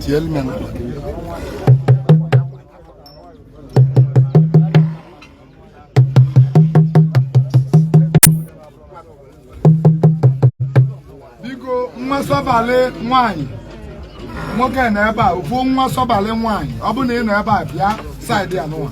Tielu m ya n'akpa gị. Biko, nwa sọbalị nwaanyị, nwoke nọ ebe a, ofu nwa sọbalị nwaanyị, ọ bụ na ị nọ ebe a, bịa side a nụwa.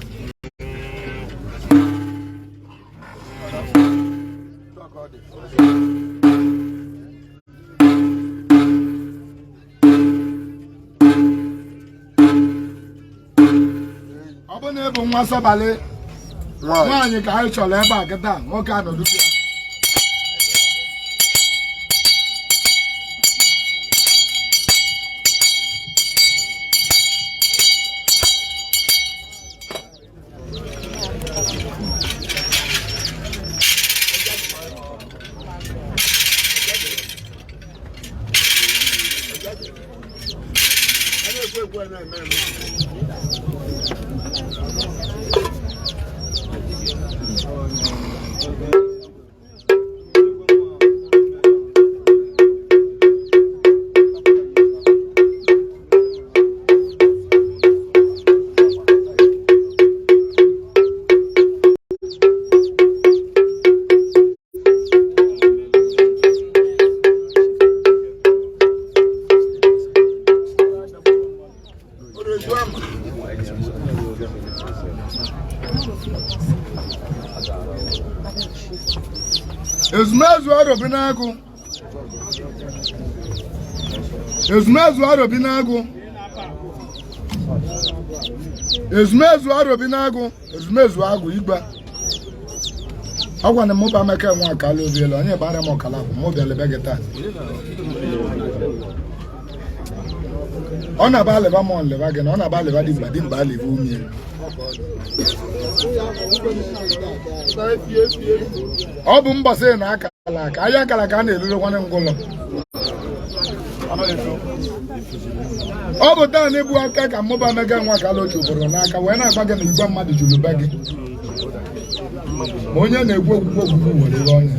Ọ bụ na ị bụ nwa sọbalị nwaanyị ka anyị chọrọ ebe a kịta, nwoke anọdụ ya. Ezumezu Arobi n'Agụ, Ezumezu Arobi n'Agụ, Ezumezu Arobi n'Agụ, Ezumezu Agụ Igwe. Ọgwa na mụ bụ Amaka enwe akala obiela onye gbara m ọkala bụ mụ bịara be gị taa. Ọ na-aba alịba m nleba gị na ọ na-aba alịba dimkpa dimkpa alịba umie. Ọ bụ mbọsị na akala aka ahịa akara ka a na-erurokwana ngwụlọ. Ọ bụ taa na ebu aka ka mụ bụ Amaka nwa akala otu ugboro n'aka wee na-agba gị na igwe mmadụ juru be gị, ma onye na-ekwu okwukwu okwukwu nwere ihe ọnya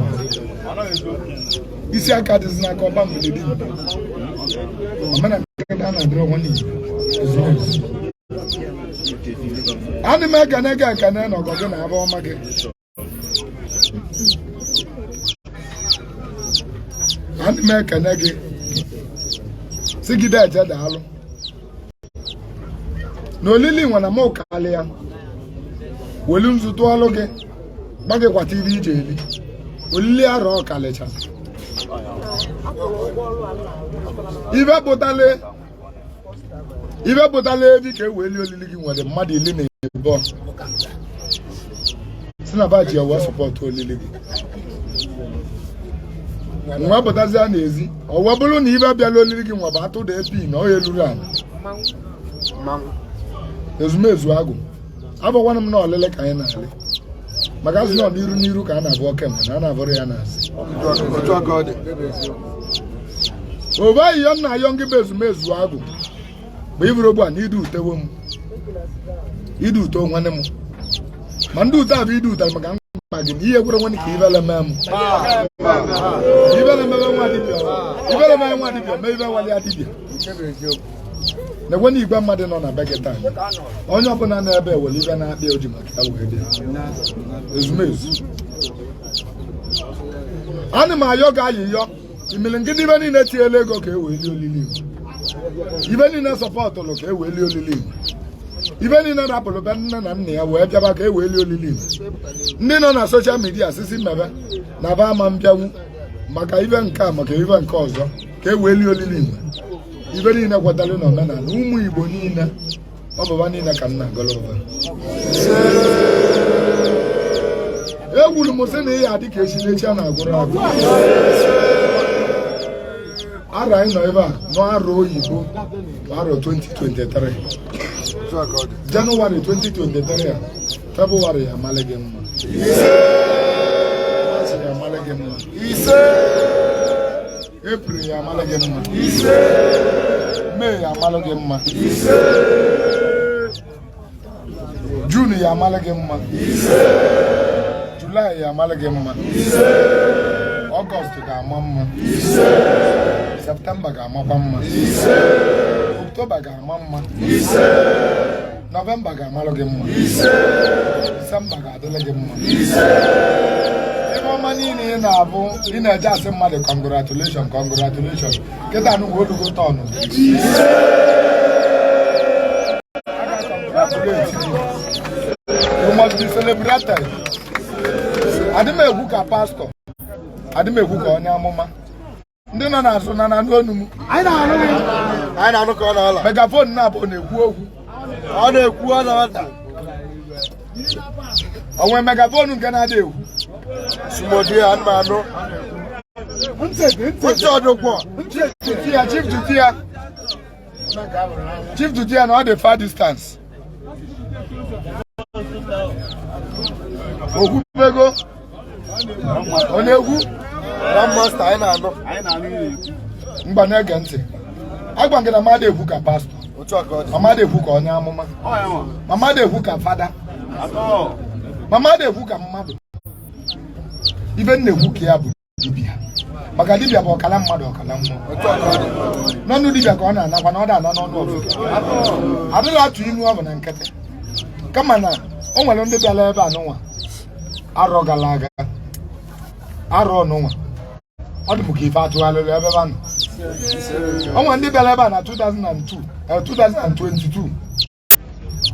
isi aka dịzi n'aka ọba mgbe dị omenala a na-adịrị ọnwa n'Igbo. Ana m ekene gị ekene na ọgọ gị na aba ọma gị. Ana m ekene gị si gị deje daalụ na olili nwe na m kalị ya welu nzu tụọlụ gị gba gị kwata ibe ije eli olili arọ ọkalịcha ibe pụtala ebi ka e wee lie olili gị nwere mmadụ 12 si na baji ewe support olili gị nwa pụtazịa n'ezi. Ọ wee bụrụ na ibe bịala olili gị nwa bụ atụ da epi na ọ eluru ala. Ezumezu Agụ, abụkwana m na ọlịlị ka anyị na-alị maka azụ nọ n'iru n'iru ka a na-abụ oke mma na a na-abụrụ ya n'azụ. Obe ayịyọ nna ayọ ngị bụ Ezumezu Agụ bụ iburu ogbu a na idu utewo m idu ute onwene m ma ndị ute a bụ idu ute maka mkpa gị na ihe kwere nwanne ka ibele mee m ibele mebe nwa dibịa, ibele mee nwa dibịa mee ibe wali ya dibịa. Na-ekwe na igwe mmadụ nọ na be gị taa, onye ọbụla na-ebe ewere ibe na-akpịa oji maka ya wee bịa. Ezumezu, ana m ayọ gị ayịyọ imili nkịtị ibe niile tinyela ego ka e wee lie olili Igbo, ibe niile supportụlụ ka e wee lie olili Igbo, ibe niile rapụrụ be nne na nna ya wee bịaba ka e wee lie olili Igbo. Ndị nọ na social media sisi mebe na ba ama mbịanwu maka ibe nke a, maka ibe nke ọzọ ka e wee lie olili Igbo. Ibe niile kwetara na omenala ụmụ Igbo niile ọ bụba niile ka nna gọrọ ụba. Egwuru m sị na ihe adị ka echi n'echi a na-agụrụ agụ. Arọ anyị nọ ebe a n'arọ oyibo bụ arọ 2023, Jenụwarị 2023 a, Febụwarị ya amalị gị mma, Maachị ya amalị gị mma, Epril ya amalị gị mma, Mee ya amalị gị mma, Jun ya amalị gị mma, Julaị ya amalị gị mma, Ọgọst ga-ama mma, Septemba ga-amakwa mma. Ọktoba ga-ama mma. Nọvemba ga-amalụ gị mma. Disemba ga-adịrị gị mma. Ife ọma niile ị na-abụ ị na-eje asị mmadụ congratulation, congratulation, kịta anụgwa olugo turn gị. You must be celebrated. Adị m ekwu ka pastọ, adị m ekwu ka onye amụma. Ndị nọ n'azụ na na onu m. Anyị na-anụ ka ọ na-ala. Megaphone na-abụ na-ekwu okwu. Ọ na-ekwu, ọ na-ada. O nwee megaphone nke na-adị ekwu? Sumodi anụmanụ. Ntị ọdụkwọ. Chief ya, chief duty ya. Chief duty ya na ọ dị far distance. Okwubego onye egwu. Grandmaster, anyị na-anụ. Mgba na-ege ntị, agwa gị na mmadụ ekwu ka pastọ, Otu a ka ọ dị. mmadụ ekwu ka onye amụma, ma mmadụ ekwu ka fada, ma mmadụ ekwu ka mmadụ. Ibe m na-ekwu ka ya bụ dibịa, maka dibịa bụ ọkala mmadụ, ọkala mmụọ. N'ọnụ dibịa ka ọ na-anakwa na ọ da-ana n'ọnụ ọfụka. Adịghị atụ inu ọ bụ na nkịtị, kama na o nwere ndị bịara ebe a n'ụwa arọ gara aga, arọ n'ụwa ọ dị m ka ife atụgharịrị ebe a nọ. O nwere ndị bịara ebe a na 2002, 2022.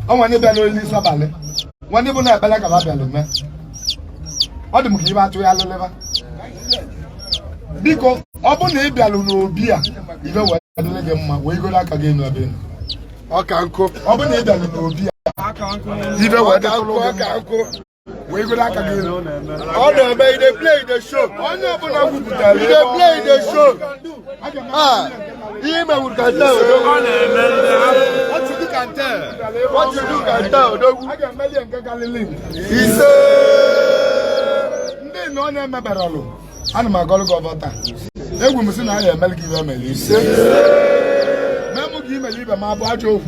O nwere ndị bịara oli sabalị, nwe ndị bụ na ekpere ka ha bịara mee. Ọ dị m ka ife atụgharịrị ba. Biko, ọ bụ na ị bịalụ n'obi a, ife wee dịrị gị mma, wee goro aka gị enu ebe ị nọ. Ọka nkụ. Ọ bụ na ị bịalụ n'obi a, ife wee Ọka dịrị nkụ, gị ọka mma, nkụ. Wee goro aka gị elu. Ọ na-eme, e dey play, e dey show. Onye ọbụla gwupụtara E dey play, e dey show. Ah, ihe mewuru ka tell odogwu. What you do can tell. What you do can tell odogwu. A ga-emeli nke Galili. Ise. Ndị na onye emeberọlụ, ana m agọlụ gị ọbọ taa. Egwu m sị na a ya emeli gị ibe emeli ise mee mụ ka imeli ibe m abụ ajọ okwu.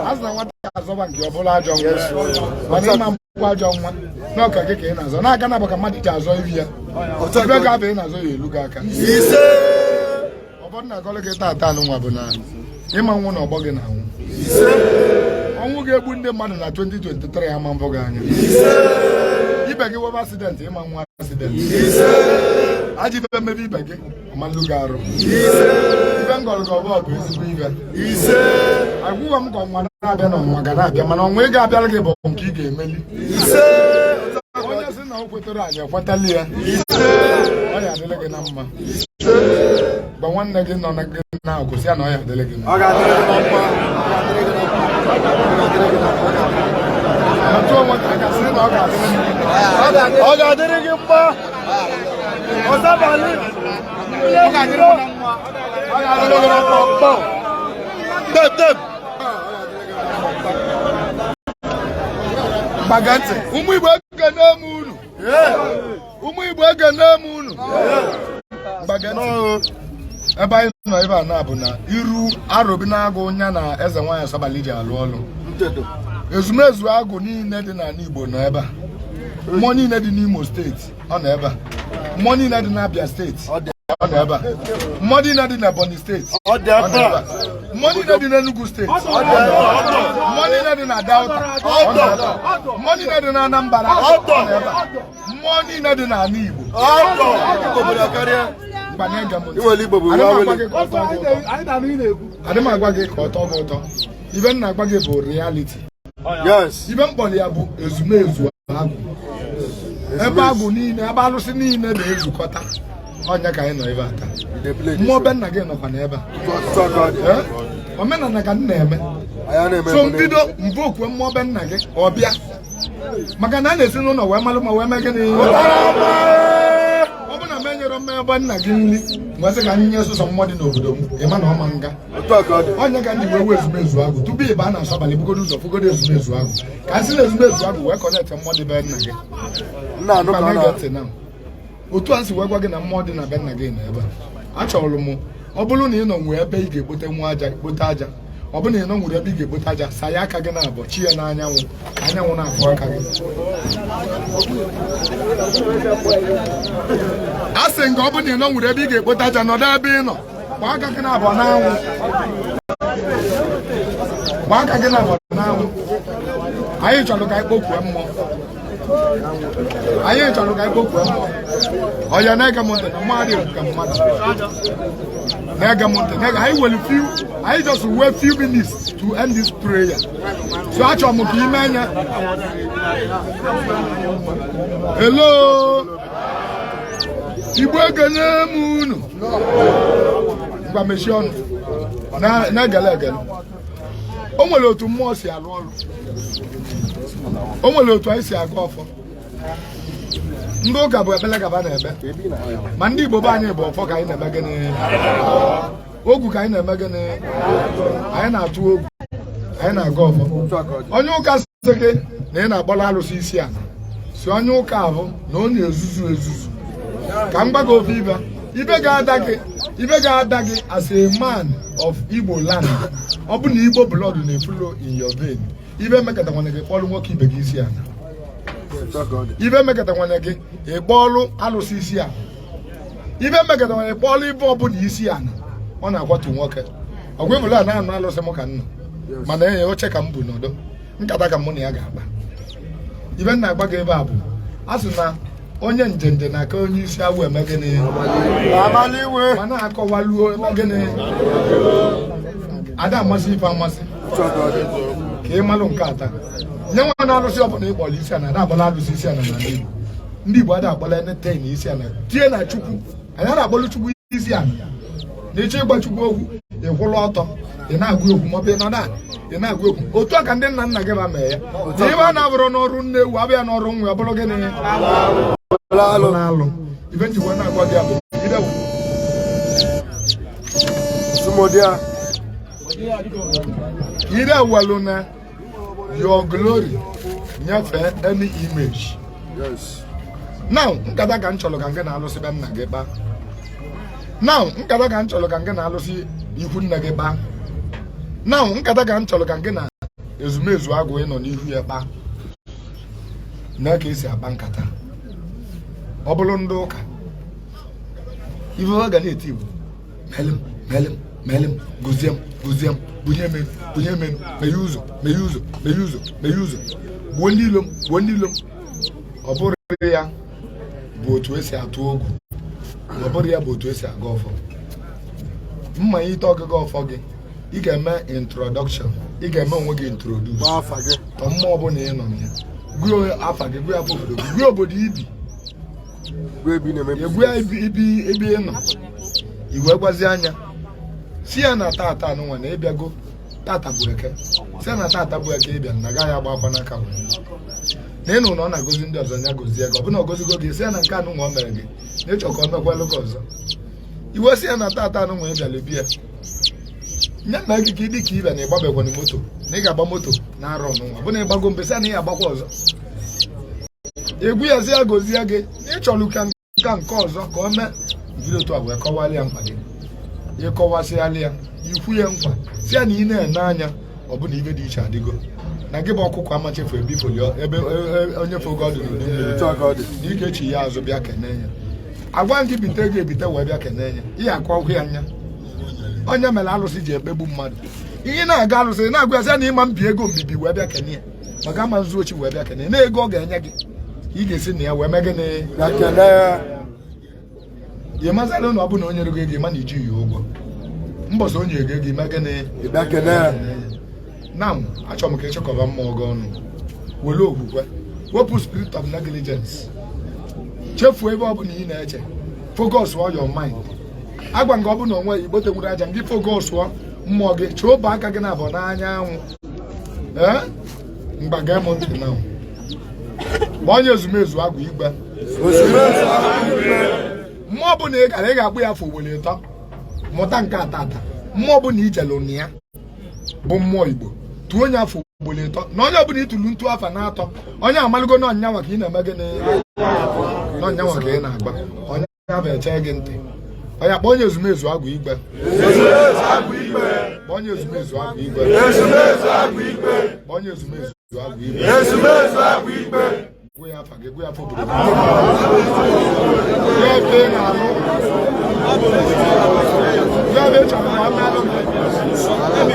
A sị na nwata azọba nke ọ bụla ajọ nwa, mana ịma mkpụ ajọ nwa n'ọka gị ka ị na-azọ na-aga na bụ ka mmadụ ji azọ ibi ya. Ibe ga-abụ ị na-azọ ya elu gị aka. Ise. Ọbọdụ na-agọlụ gị taata anụnwa bụ na ịma nwụ na ọgbọ gị na-anwụ. Ọnwụ ga-egbu ndị mmadụ na 2023 ama mbọ gị anya. Ibe gị webe accident, ịma nwa accident. Ajọ ife mmebe ibe gị ọmalụ gị arụ. Ibe ngọlụ gị ọbụ bụ ezigbo ibe. Ise. Agwụghọ m ka ọnwa na-abịa na ọnwa ga na-abịa, mana ọnwa ị ga-abịara gị bụ nke ị ga-emeli. Ise. Onye sị na o kwetara, anyị ekwetali ya. Ọ ya adịrị gị na mma. Gwa nwanne gị nọ na gị na-agụ, sị ya na ọ ya adịrị gị mma. Ọ ga-adịrị gị na mma. Ọ ga-adịrị gị na mma. Ọ ga-adịrị gị na mma. Metụ onwe gị aka, sị na ọ ga-adịrị gị mma. Ọ ga-adịrị gị mma. Ọsabalị. Ọ ga-adịrị m na mma. Ọ ga-adịrị gị na mma. Mkpọ. Tep tep. Gbaga ntị, ụmụ Igbo, ekene m unu. Ụmụ Igbo, ekene m unu. Gbaga ntị, ebe anyị nọ ebe a na-abụ na iru arobi na-agụ nya na eze nwaanyị Asabali ji alụ ọlụ. Ntedo. Ezumezu agụ niile dị n'ala Igbo nọ ebe a. Mmụọ niile dị n'Imo steeti ọ nọ ebe a. Mmụọ niile dị n'Abia steeti Ọ dị ọ nọ ebe a. Mmụọ niile dị n'Ebonyi steeti Ọ dị ọ nọ ebe ebe a. a. Mmụọ niile dị n'Enugu steeti Ọ dị ebe a. mmụọ niile dị na Delta ọ nọ ebe a. Mmụọ niile dị na Anambra ọ nọ ebe a. Mmụọ niile dị n'ala Igbo. Ọtọ. Obodo karịa. Mgba na-ege m ntị. Iwere Igbo bụ Adị m agwa wawele. gị ka ọ tọọ gị ụtọ. Adị m agwa gị ka ọ tọọ gị ụtọ. Ibe m na-agwa gị bụ reality. Ibe m kpọrọ ya bụ ezumezu agụ, ebe agụ niile, ebe alụsị niile na-ezukọta. Ọnya ka anyị nọ ebe a taa. Dey play. Mmụọ be nna gị nọkwa n'ebe a. Eh? Omenala ka m na-eme. Anyị na-eme. So mbido mbụ okwe mmụọ be nna gị ọ bịa, maka na a na-esi n'ụlọ wee malụ ma wee mee gịnị. Ọ bụ na m enyere mmanya be nna gị nri, nwesị ka m nye sụsọ mmụọ dị n'obodo m, ịma na ọma nga. Otu a ka ọ dị. Onye ka ndị wee wee ezumezu agụ. Tupu ị baa na nsọbalị, bugodo ụzọ fụgodo ezumezu agụ, ka a sị na ezumezu agụ wee connect mmụọ dị be nna gị. Nna anụ ka ọ na na ntị na otu a si wee gwa gị na mmụọ dị na be nna gị nọ ebe a. Achọrọ m, ọ bụrụ na ị nọ nwee ebe ị ga-ekpote nwa aja, kpote aja. Ọ bụrụ na ị nọ nwere ebe ị ga-ekpote aja, saa ya aka gị na abụọ, chi ya n'anyanwụ, ka anyanwụ na-afụ aka gị. A sị nga ọ bụrụ na ị nọ nwere ebe ị ga-ekpote aja, nọdụ ebe ị nọ, gbaa aka gị na abụọ n'anwụ. Gbaa aka gị na abọ n'anwụ. Anyị chọrọ ka anyị kpọkwue mmụọ. Anyị chọrọ ka anyị kpọkwue mmụọ. Ọya, na-ege m ntị na mmadụ egwu ka mmadụ na-ege m ntị. Anyị nwere few, anyị just wait few minutes to end this prayer, so achọrọ m ka ime anya. Hello, Igbo, ekele m unu. Ngwa, mechie ọnụ na-egele egele. O nwere otu mmụọ si alụ ọrụ, o nwere otu anyị si aga ọfọ. Ndị ụka bụ ekpele gaba na-ebe, ma ndị Igbo be anyị bụ ọfọ ka anyị na-eme. Gịnị? Ogwu ka anyị na-eme. Gịnị? Anyị na-atụ ogwu, anyị na-aga ọfọ. Onye ụka sị gị na ị na-akpọrọ alụsị isi ala, si onye ụka ahụ na ọ na-ezuzu ezuzu. Ka m gwa gị ofe ibe ibe ga-ada gị, ibe ga-ada gị as a man of Igbo land. Ọ bụ na Igbo blood na-eflow in your vein, ibe mekọta gị kpọrọ nwoke ibe gị isi ala, ibe mekọta gị ịkpọọlụ alụsị isi ala, ibe mekọta nwanne kpọọlụ ibe ọbụla isi ala, ọ na-akwatu nwoke. Ọgwa ịbụla a na-anụ alụsị m ka nnọ, mana enye oche ka m bụ n'ọdọ nkata ka mụ na ya ga-akpa. Ibe m na-agba gị ebe a bụ a sị na onye njenje na-aka onye isi awụ eme gịnị? Ma na-akọwaluo eme gịnị? Ada amasị ife amasị ka ị malụ nke ata nye nwa na alụsị ọbụla ịkpọrọ isi ana. Ada akpọla alụsị isi ana n'ala Igbo. Ndị Igbo ada akpọla anything isi ana tie na Chukwu. Anyị ada akpọlụ Chukwu isi ana. Na ịchọ ịgwa Chukwu okwu, ị kwụrụ ọtọ, ị na-agụ okwu, maọbụ ị nọdụ ala, ị na-agụ okwu. Otu a ka ndị nna nna gị ba mee ya. Na ibe a na-abụrụ n'ọrụ nne ewu abịa n'ọrụ nwa ya bụrụ gịnị? Alụ. Ibe njikwa na-agwa gị abụ ide Sumodia. Ire welu na your glory nyefee any image. Now, nkata ka m chọrọ ka nke na-alụsị be nna gị kpaa. Now, nkata ka m chọrọ ka nke na-alụsị ikwu nne gị kpaa. Now, nkata ka m chọrọ ka nke na ezumezu agụ ị nọ n'ihu ya kpaa. Na ka esi akpa nkata, ọ bụrụ ndị ụka, ife ọ ga na-eti bụ melụ m, melụ m, melụ m, gozie m, gozie m, bunye m elu, bunye m elu, meghe ụzọ, meghe ụzọ, meghe ụzọ, meghe ụzọ, gbuo ndị ilo m, gbuo ndị ilo m. Ọ bụrụ ya bụ otu esi atụ ogwu, ọ bụrụ ya bụ otu esi aga ọfọ. Mma ite ọgịga ọfọ gị, ị ga-eme introduction, ị ga-eme onwe gị introduce. Gbaa afa gị. Tọ mmụọ ọbụla ị nọ na ya, gụọ afa gị, gụọ afọ obodo gị, gụọ obodo ibi. Gwa ebe ị na-eme. Egwu ibi ibi ebe ị nọ, iwe gwazi anya si ya na tata anụnwa na ịbịago. Tata bụ Eke. Si ya na tata bụ Eke, ịbịa na agaghị agba akwa n'aka wee na ịnụ na ọ na-agozi ndị ọzọ, ya gozie gị. Ọ bụna ọ gozigo gị, si ya na nke anụnwa o mere gị na ịchọ ka ọ mekwalụ gị ọzọ. Iwe si ya na tata anụnwa ịbịala ebi ya nye mee gị ka ị dị ka ibe na ịgbabekwana moto, na ị ga-agba moto na arọ ọnụnwa bụ na ịgbago mbe, si ya na ị agbakwa ọzọ. Egwu ya si ya gozie gị na ịchọrọ ka nke nke ọzọ ka o mee jiri otu a wee kọwalị ya mkpa gị. Ịkọwasịalị ya, ikwu ya nkwa, si ya na ị na-ene anya ọ bụ na ibe dị iche adịgo na gị bụ ọkụkọ amachefu ebe ifolio ebe onye fogo ọdụ n'udu mmiri. Otu a ka ọ dị. Na ị ga-echi ya azụ bịa kene ya. Agwa gị bite ego ebite wee bịa kene ya, ihe akọ ọhụ ya anya. Onye mere alụsị ji ekpegbu mmadụ. Ihe na-aga alụsị na-agwa ya sị ya na ịma mbi ego mbibi wee bịa kene ya, maka ama nzu ochi wee bịa kene ya, na ego ọ ga-enye gị ị ga-esi na ya wee mee gịnị? Bịa kene ya. Ị mazalụ na ọ bụ na o nyere gị ego, ịma na iji ya ụgwọ mbọsị o nyere gị ego, ime gịnị? Ị bịa kene ya. Na m achọrọ m ka ịchịkọba mmụọ gị ọnụ, were okwukwe, wepụ spirit of negligence, chefuo ebe ọ bụla ị na-eche, focus on your mind. Agwa nke ọ bụ na onwe igbote nwere aja gị, focus mmụọ gị, chọọ obe aka gị na abụọ n'anyanwụ. Ee, mgba, gee m ntị na ma onye ezumezu agụ igwe. Ozumezu agụ igwe. Mmụọ ọbụla ị gara, ị ga-akpụ ya afọ ugboro ịtọ. Mụta nke atata. Mmụọ ọbụla ijelu na ya bụ mmụọ Igbo, tụọ onye afọ ugboro ịtọ. Na onye ọbụla itulu ntu afa na-atọ, onye amalụgo na ọnyanwa ka ị na-eme gịnị, na ọnyanwa ka ị na-agba. Onye ahụ eche gị ntị. Onye akpọ onye ezumezu agụ igwe. Ezumezu agụ igwe. Kpọọ onye ezumezu agụ igwe. Ezumezu agụ igwe. Kpọọ onye ezumezu agụ igwe. Ezumezu agụ igwe. Gụọ ya afa gị, gụọ ya afọ obodo gị, gụọ ebe ị na-alụ, gụọ ebe ị chọrọ ka ọ meelụ gị.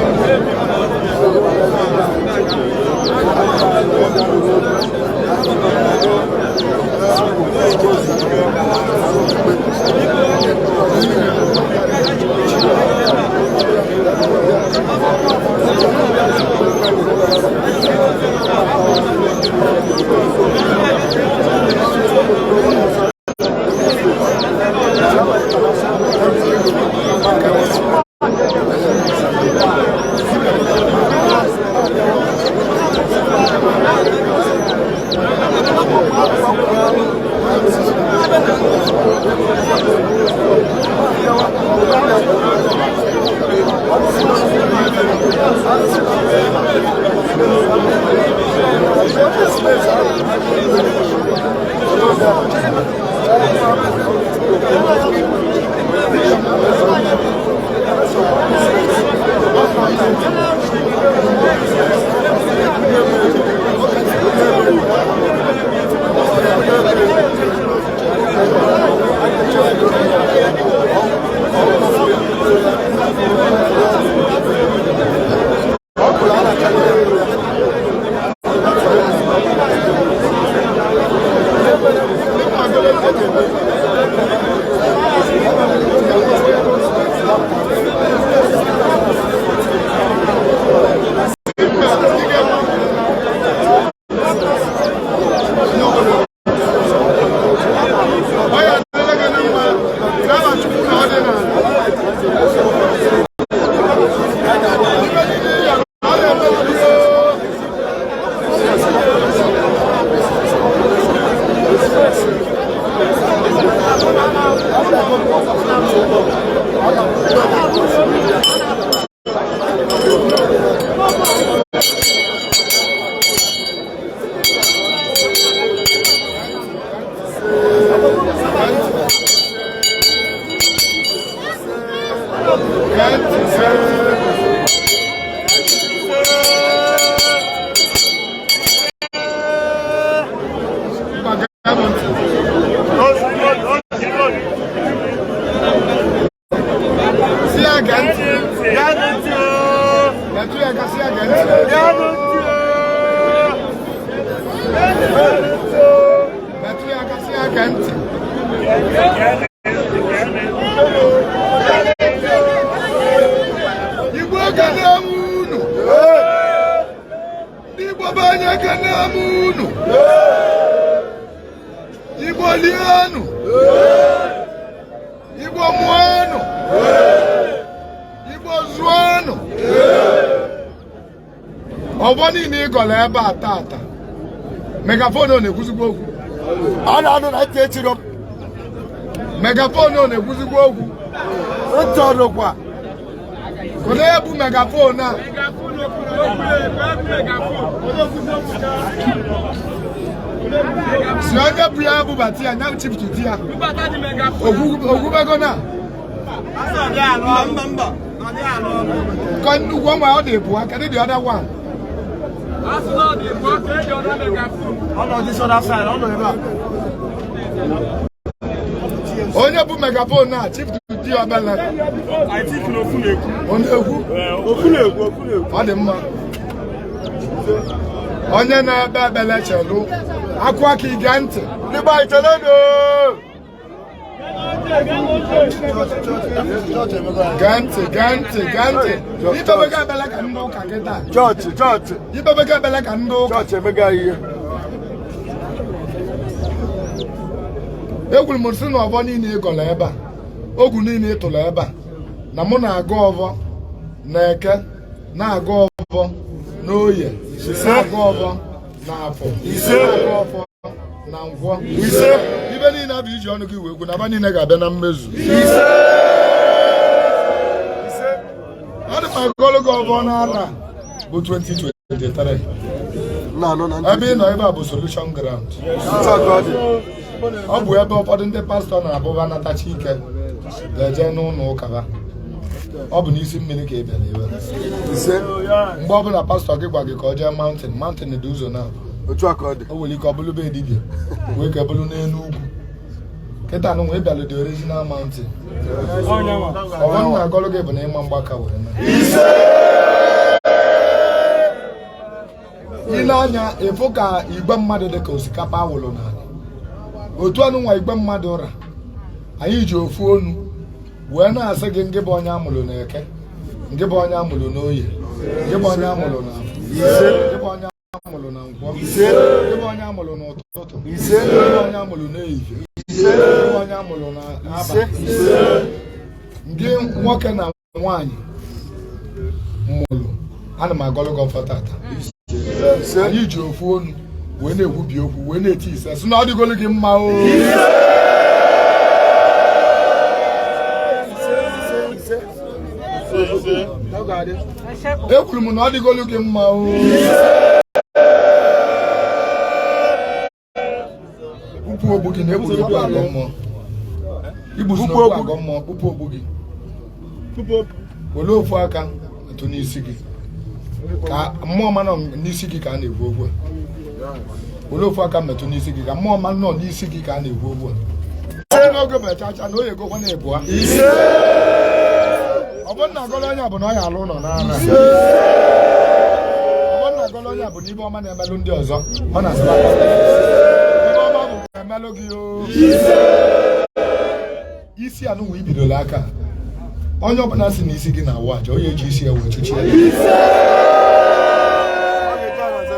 Si ya gee ntị. Metụ ya aka, si ya gee ntị. Metụ ya aka, si ya gee ntị. Igbo ekene m unu. Ndị Igbo be anyị, ekene m unu. Igbo lienụ. Igbo mụọnụ. Igbo zụọnụ. Ọgbọ niile ịgọrọ ebe a tata, megaphone ọ na-ekwuzigbo okwu? A na-anụ na ntị echiri m. Megaphone ọ na-ekwuzigbo okwu? Ntị ọnụkwa. Olee bụ megaphone a? Si onye bụ ya bubata ya, nya chipụtụ ya. Okwubego na ka nnukwu ọnwa ọ dị bụ kedu the other one? Ọ nọ this other side, ọ nọ ebe a. Onye bụ megaphone a, chipụtụ ya obele. Ọ na-ekwu. Ofu na-ekwu, ofu na-ekwu. Ọ dị mma. Onye na-ebe ebele chelu akụ aka ige ntị. Ndị be anyị, chelenụ. Gee ntị, gee ntị, gee ntị. Ikpebego ebele ka ndị ụka kịta. Chọọchị, chọọchị. Ikpebego ebele ka ndị ụka. Chọọchị emega ihe. Ekwuru m sị na ọvọ niile ị gọrọ ebe a, ogwu niile ị tụrụ ebe a, na mụ na-agọ ọvọ na Eke, na-agọ ọvọ na Oye, na-agọ ọvọ na Afọ, na-agọ ọvọ na Nkwọ. Ise. Ibe niile abụ iji ọnụ gị wee kwu na aba niile ga-abịa na mmezu. Ise. Ọ dị m agọlụ gị ọvọ n'ara bụ 2023. Na-anụ na ntị. Ebe ị nọ ebe a bụ solution ground. Ntị ọkụ ọ dị. Ọ bụ ebe ụfọdụ ndị pastọ na-abụba natacha ike ga-eje n'ụlọ ụka ba. Ọ bụ n'isi mmiri ka ị bịara ebe. Ise. Mgbe ọbụla pastọ gị gwa gị ka ọ jee mountain, mountain dị ụzọ na Otu a ka ọ dị. O nwere ike ọ bụrụ be dibịa, wee ka bụrụ n'elu ugwu. Kịta nụ wee bịalụ the original mountain. Ọvọ nna agọlụ gị bụ na ịma mgbaka wee mee. Ile anya ịfụ ka igwe mmadụ dị ka osikapa awụlụ n'ala. Otu anụ nwa igwe mmadụ ụra anyị ji ofu onu wee na-asị gị, ngị bụ onye amụrụ n'Eke, ngị bụ onye amụrụ n'Oye, ngị bụ onye amụrụ n'Afọ, ngị bụ onye amụrụ na Nkwọ, ngị bụ onye amụrụ n'ụtụtụ, Ise. ngị bụ onye amụrụ n'ehihie, Ise. ngị bụ onye amụrụ n'abalị, ngị nwoke na nwaanyị mụrụ, ana m agọlụ gị ọfọ tata. Ise. Anyị ji ofu onu wee na-ekwubi okwu, wee na-eti ise, sị na ọ dịgolu gị mma o. Ise. Ekwuru m na ọ dịgolu gị mma o. Kpụpụ ogbu gị na egburu ogbu agọ mmụọ. Igbuzi na ogbu agọ mmụọ. Kpụpụ ogbu gị, were ofu aka metụ n'isi gị ka mmụọ ọma nọ n'isi gị ka a na-ekwu okwu a. Were ofu aka metụ n'isi gị ka mmụọ ọma nọ n'isi gị ka a na-ekwu okwu a. Ọ bụ n'oge bụ chacha na oye egokwa na ịbụa. Ọ bụ na agọlọ onye a bụ na ọ ya alụ ụlọ n'ara. Ọ bụ na agọlọ onye a bụ na ibe ọma na-emelụ ndị ọzọ, ọ na-asịba aka. Ibe ọma bụ na-emelụ gị o. Isi anụnwa ibidola aka, onye ọbụla si n'isi gị na-awụ aja, onye eji isi ya wee chụchi ya.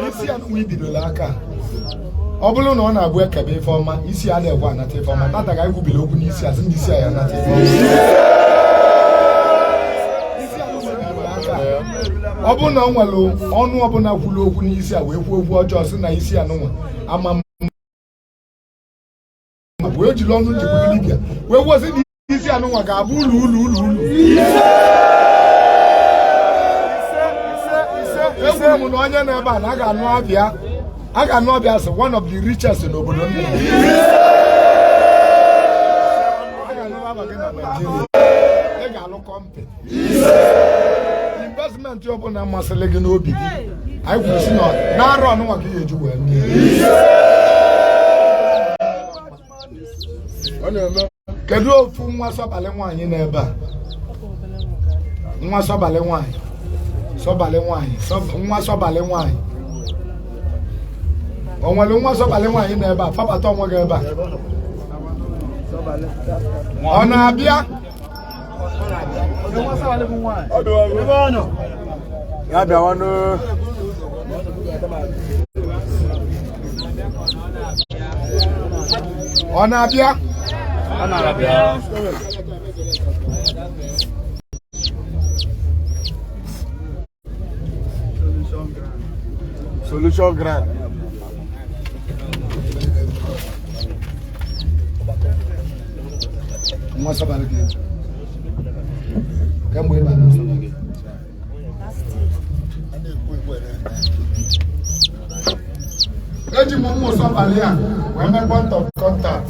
Isi anụnwa ibidola aka, ọ bụrụ na ọ na-abụ ekebe ife ọma, isi a na-ekwe anata ife ọma. Tata ka anyị kwubiri okwu n'isi asị ndị isi a ya anata ife ọma. Isi anụnwa ibidola aka, ọ bụrụ na ọ nwere ọnụ ọbụla kwuru okwu n'isi a wee kwuo okwu ọjọọ, sị na isi anụnwa ama mma, wee jiri ọnụ njikwuru dibịa wee kwuo sị na N'isi anụnwa ga-abụ ụlọ ụlọ ụlọ ụlọ. Ekwuru m na onye nọ ebe a na a ga-anụ abịa, a ga-anụ abịa as one of the richest n'obodo ndị a ga-anụ aba gị na Naịjirịa. Ị ga-alụ company, investment ọbụla masịrị gị n'obi gị. Anyị kwuru si na n'arọ ọnụnwa ka ị ga-eji wee mee. Ọ na-eme. Kedu ofu nwa sọbalị nwaanyị n'ebe a? Nwa sọbalị nwaanyị, sọbalị nwaanyị, nwa sọbalị nwaanyị. O nwere nwa sọbalị nwaanyị n'ebe a? Fabata onwe gị ebe a. Ọ na-abịa. Ya bịawanụ. Ọ na-abịa. Ọ na-abịa. Solution grand. Nwa sọbalị gị kemgbe ị bara sọbalị. Eji m ụmụ sọbalị a wee mee point of contact.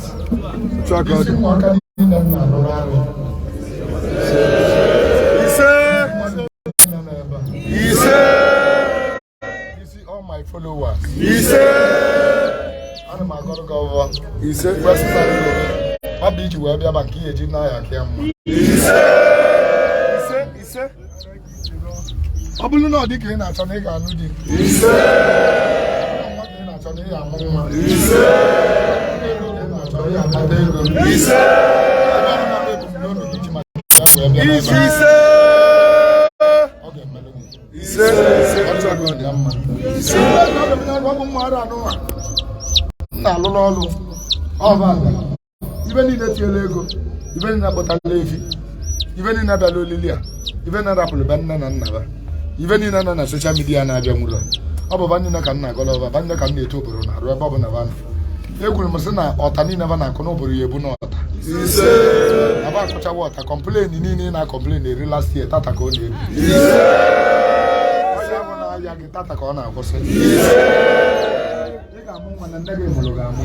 Otu aka ọ isi dị. ụmụaka niile m na-alụrụ arụ. Ise. Mmadụ niile nọ ebe a. Ise. Isi all my followers. Ise. Ana m agọrọ gị ọvọ. Ise. Ọ bụ iji wee bịa ba nke ihe eji n'ahịa ka ya mma. Ise. Ise. Ise. Ọ bụrụ na ọ dị ka ị na-achọ na ị ga-anụ di. Ise. Nwa ka ị na-achọ na ị ga-amụ nwa. Ise. Ego ka ị na-achọ na ị ga-akpata ego. Ise. Ebe ọ bụla ebumnobi gị ji maka ya wee bịa n'ebe a, Ise. ọ ga-emelụ gị. Ise. Ise. Ọ chọrọ gị ya mma. Ise. Ọ bụ mma arụ anụnwa. M na-alụrụ ọrụ ọba ala. Ibe niile tinyere ego, ibe niile kpụtara efi, ibe niile bịara olili a, ibe niile rapụrụ be nne na nna ba, ibe niile nọ na social media na-abịa nwụrụ. Ọ bụ ba niile ka m na-agọrọ ọba, ba niile ka m na-eto obodo na-arụ ebe ọ bụla ba nọ. Ekwuru m sị na ọta niile ba na-akụ n'obodo ya ebu n'ọta. Ise. Na ba akụchawa ọta, complain niile ị na-complain eri last year, tata ka ọ na-ebi. Ọya bụ na-aya gị, tata ka ọ na-akwụsị. Ị ga-amụ nwa na nne gị mụrụ gị amụ.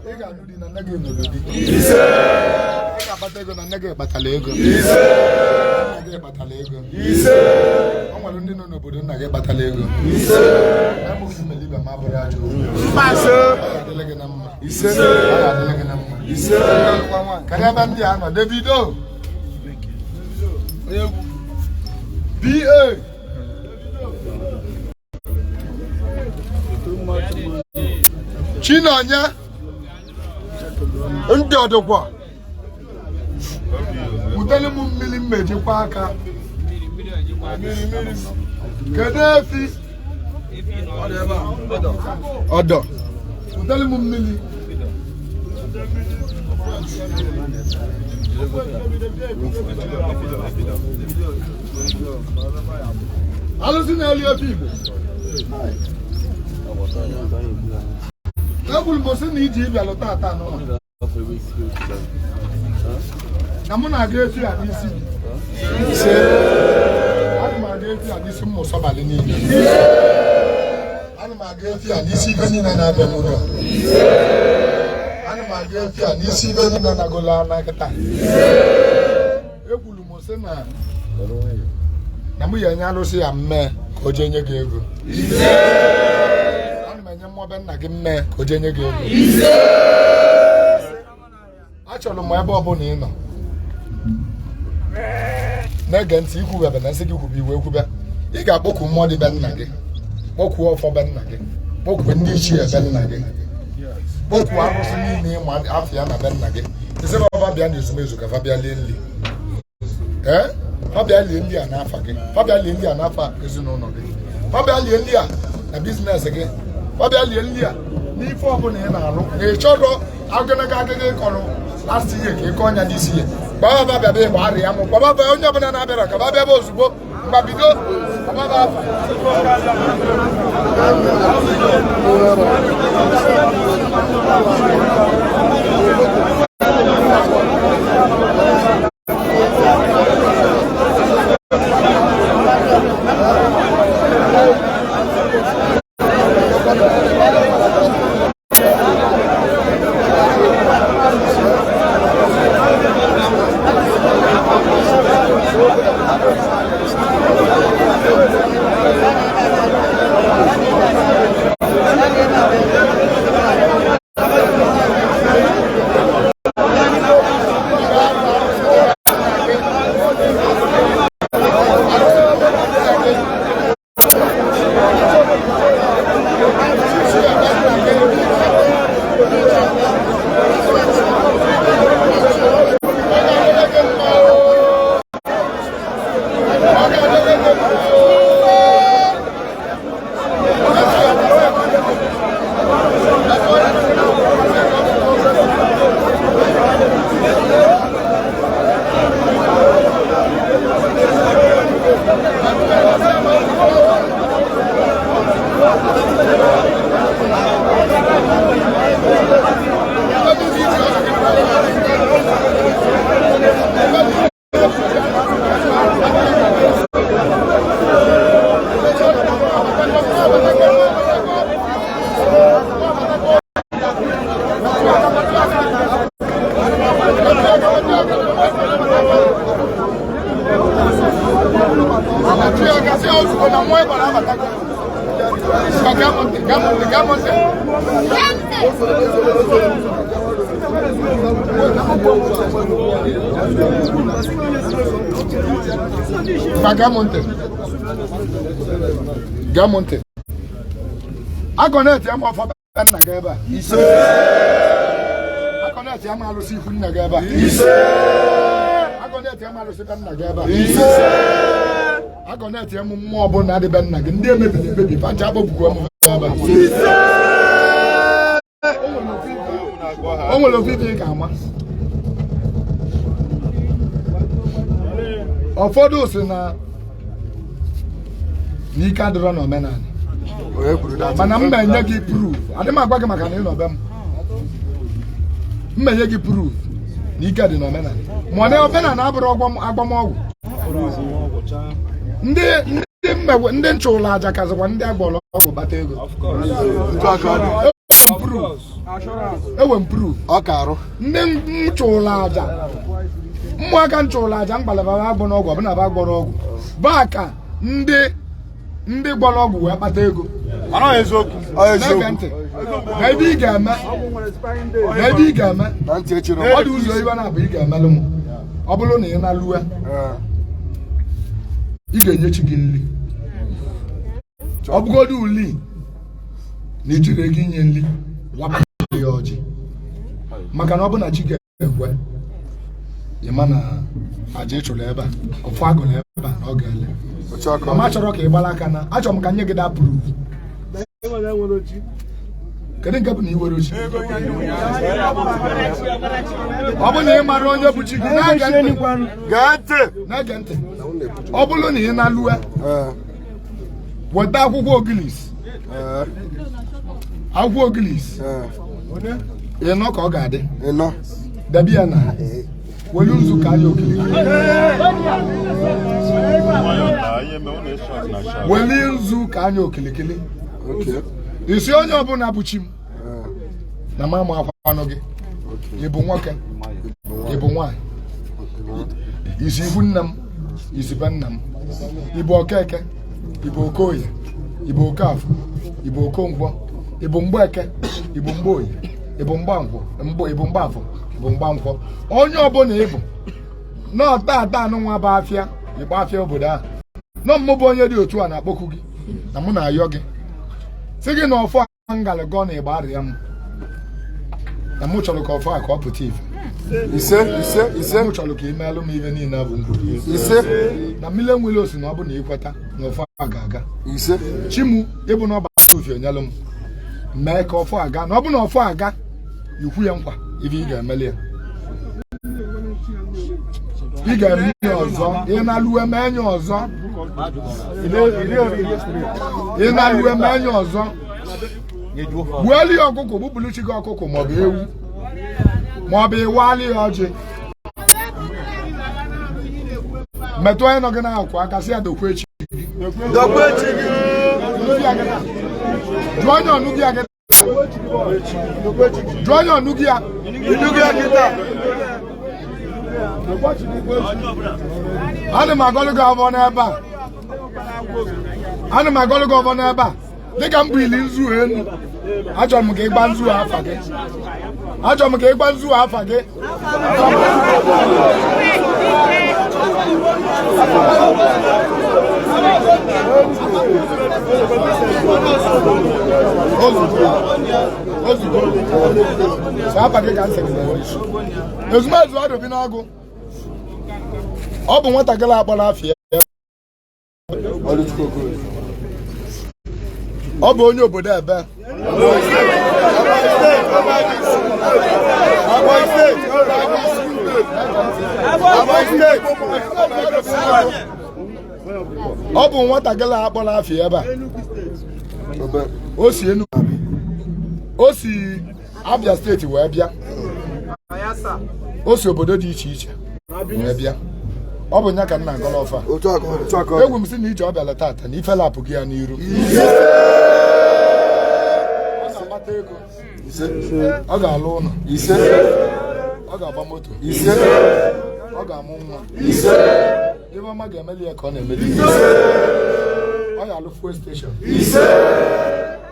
Ị ga-anụ di na nne gị nụrụ di. Ise. Ị ga-akpata ego na nne gị kpatara ego. Ise. Nna gị kpatara ego. Ise. O nwere ndị nọ n'obodo nna gị kpatara ego. Ise. Emụghị mmelibe ma bụrụ ajọ okwu. Ise. Ọ ga-adịrị gị na mma. Ise. Ọ ga-adịrị gị na mma. Ise. Kedu ebe ndị a nọ? Davido. BA. Chinonye. Ndị ọdụkwa. Butere m mmiri mmejikwa aka. Kedu efi? Ọdọ. Butere m mmiri. Alụsị na-eli ofe Igbo. Ekwuru m sị na iji ịbịalụ tata n'ụlọ. Na mụ na-aga efi a n'isi gị. Ise. Ana m aga efi a n'isi ụmụ sọbalị niile. Ana m aga efi a n'isi ife niile na-abịa n'ụlọ. Ana m aga efi a n'isi ife niile na-agụla ana kịta. Ekwuru m sị na na mụ ya enye alụsị ya mmee ka o jee nye gị ego. Ana m enye mmụọ be nna gị mmee ka o jee nye gị ego. Achọrọ m ebe ọbụla ị nọ na-ege ntị, ikwubebe na nsị gị kwube iwe kwube. Ị ga-akpọku mmụọ dị be nna gị, kpọkuo ọfọ be nna gị, kpọkuo ndị ichie be nna gị, kpọkuo arụsị niile ịma afọ ya na be nna gị. Isi fa bịa na ezumezu ka fa bịa lie nri. Ee, fa bịa lie nri a n'afa gị, fa bịa lie nri a n'afa ezinụlọ gị, fa bịa lie nri a na business gị, fa bịa lie nri a n'ife ọbụla ị na-alụ. Na ị chọrọ ogologo akụkọ ịkọrọ last year ka ịkọ ọnya n'isi ya. Gbaba ba bịa ịgba arịa mụ, gbaba ba onye ọbụla na-abịara ka ba bịa ebe ozugbo. Mgba bido gbaba ba afa. Gee m ntị, gee m ntị. Agọnet ya ma ọfọ be nna gị ebe a. Agọnet ya ma alụsị ikwu nna gị ebe a. Agọnet ya ma alụsị be nna gị ebe a. Agọnet ya ma mmụọ ọbụla dị be nna gị, ndị emebiri emebi pancha akpọbukwa m ebe a. O nwere ofu ife ị ga-ama. Ụfọdụ si na n'ike adịrọ n'omenala, mana m na-enye gị proof. Adị m agwa gị maka na ị nọ be m. M na-enye gị proof na ike dị n'omenala, ma ọ na omenala abụrụ agbamọgwụ. Ndị mmewe ndị nchụlụ aja kazikwa ndị agwọrọ ọgwụ kpata ego. Enwe m proof. Ọ ka arụ. Ndị nchụlụ aja, mmụaka nchụlụ aja mgbalaba agbọ n'ọgwụ ọbụna ba gwọrọ ọgwụ bụ aka ndị gwọrọ ọgwụ wee kpata ego. Na-ege ntị na ebe ị ga-eme, na ebe ị ga-eme ọ dị ụzọ iwe na-abụ ị ga-emelụ m. Ọ bụrụ na ị na-alue, ị ga-enye chi gị nri. Ọ bụgodu uli na ijiri ego inye nri wapụ ya ọjị, maka na ọ bụ na chi ga-ekwe, ịma na aja ị chụrụ ebe a, ọfọ agụrụ ebe a, na ọ ga-ele. Mama chọrọ ka ị gbara aka na achọrọ m ka nye gị da proof. Kedu nke bụ na iwere chi? Ọ bụ na ị mara onye bụ chi gị, na-ege ntị. Ọ bụrụ na ị na-alue, weta akwụkwọ ogilis, akwụkwọ ogilis ịnọ ka ọ ga-adị, debe ya na welu nzu ka anya okirikiri, weli nzu ka anya okilikili. Isi onye ọbụla bụ chi m na mama akwanụ gị, ị bụ nwoke, ị bụ nwaanyị, isi ikwu nna m, isi be nna m, ị bụ Okeke, ị bụ Okoye, ị bụ Okafọ, ị bụ Okonkwo, ị bụ Mgbeke, ị bụ Mgboye, ị bụ Mgbankwọ, ị bụ Mgbafọ, ị bụ Mgbankwọ. Onye ọbụla ị bụ n'ọta ata anụnwa bụ afịa ịgba afịa obodo ahụ nọ, mmụ bụ onye dị otu a na-akpọku gị na mụ na-ayọ gị, sị gị na ọfọ ngalịgọ na ịgba arịa m, na mụ chọrọ ka ọfọ a ka ọ pụta ife. Ise, ise, ise. Mụ chọrọ ka ị meelụ m ife niile bụ ngwuru. Ise. Na mmiri enwere osi na ọ bụ na ikweta na ọfọ a ga-aga. Ise. Chimu ịbụ na ọba ufie onyelụ m mee ka ọfọ aga, na ọ bụ na ọfọ aga, ikwu ya nkwa ife ị ga-emeli ya, ị ga-eme ya ọzọ. Ị na-alụ eme enye ọzọ, ị na-alụ eme enye ọzọ. Gbuelu ya ọkụkọ, gbupụrụ chi gị ọkụkọ maọbụ ewu maọbụ ịwalị ya ọjị. Metụ onye nọ gị n'akụkụ aka, sị ya dokwe chi gị. Jụọ onye ọnụ gị ya, jụọ onye ọnụ gị ya. Ana m agọlụ gị ọfọ n'ebe a. Ana m agọlụ gị ọfọ n'ebe a. Dịka m bụ ili nzu enu. Achọrọ m ka ị gba nzu afa gị. Achọrọ m ka ị gba nzu afa gị. Ozugbo. Ozugbo. Sọ afa gị ka m sị gị. Ezumezu Adobi n'Agụ. Ọ bụ nwatakịrị akpọrọ afịa. Ọ bụ onye obodo ebe. Ọ bụ nwatakịrị akpọrọ afịa ebe a. O si Enugu. O si Abia steeti wee bịa. O si obodo dị iche iche wee bịa. Ọ bụ nya ka m na-agọlụ ọfọ. Egwu m sị na ije ọ bịala tata na ife lapụ gị ya n'iru. Ọ ga-akpata ego. Ọ ga-alụ ụlọ. Ọ ga-agba moto. Ọ ga-amụ nwa. Ife ọma ga-emeli ya ka ọ na-emeli. Ọ ga-alụ fuel station.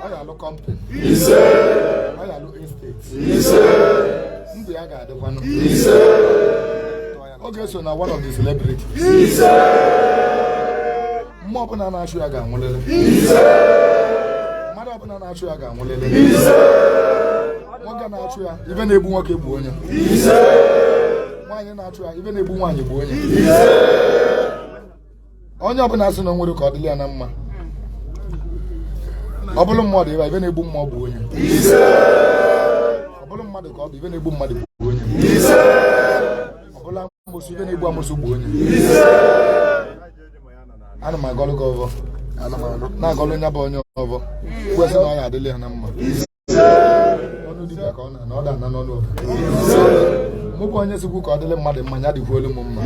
Ọ ga-alụ company. Ọ ga-alụ estate. Ndụ ya ga-adịkwanụ. Ọ ga-eso na one of the celebrities. Mmụọ ọbụla na-achụ ya ga-anwụlịlị. Mmadụ ọbụla na-achụ ya ga-anwụlịlị. Nwoke na-achụ ya, ife na-egbu nwoke gbuo onye. Nwaanyị na-achụ ya, ife na-egbu nwaanyị gbuo onye. Onye ọbụla sị na o nwere ka ọ dịrị ya na mma. Ọ bụrụ mmụọ dị ebe a, ife na-egbu mmụọ gbuo onye. Ọ bụrụ mmadụ ka ọ bụ, ife na-egbu mmadụ gbuo onye. Ọ bụrụ amosu, ife na-egbu amosu gbuo onye. Ana m agọlụ gị ọvọ. Na-agọlụ nya bụ onye ọvọ. Kwesị na ọ ya adịlị ya na mma. Ọnụ dibịa ka ọ na-ana, ọ da-ana n'ọnụ ofeke. Mụ bụ onye sikwu ka ọ dịlị mmadụ mma, ya dịkwuolu m mma.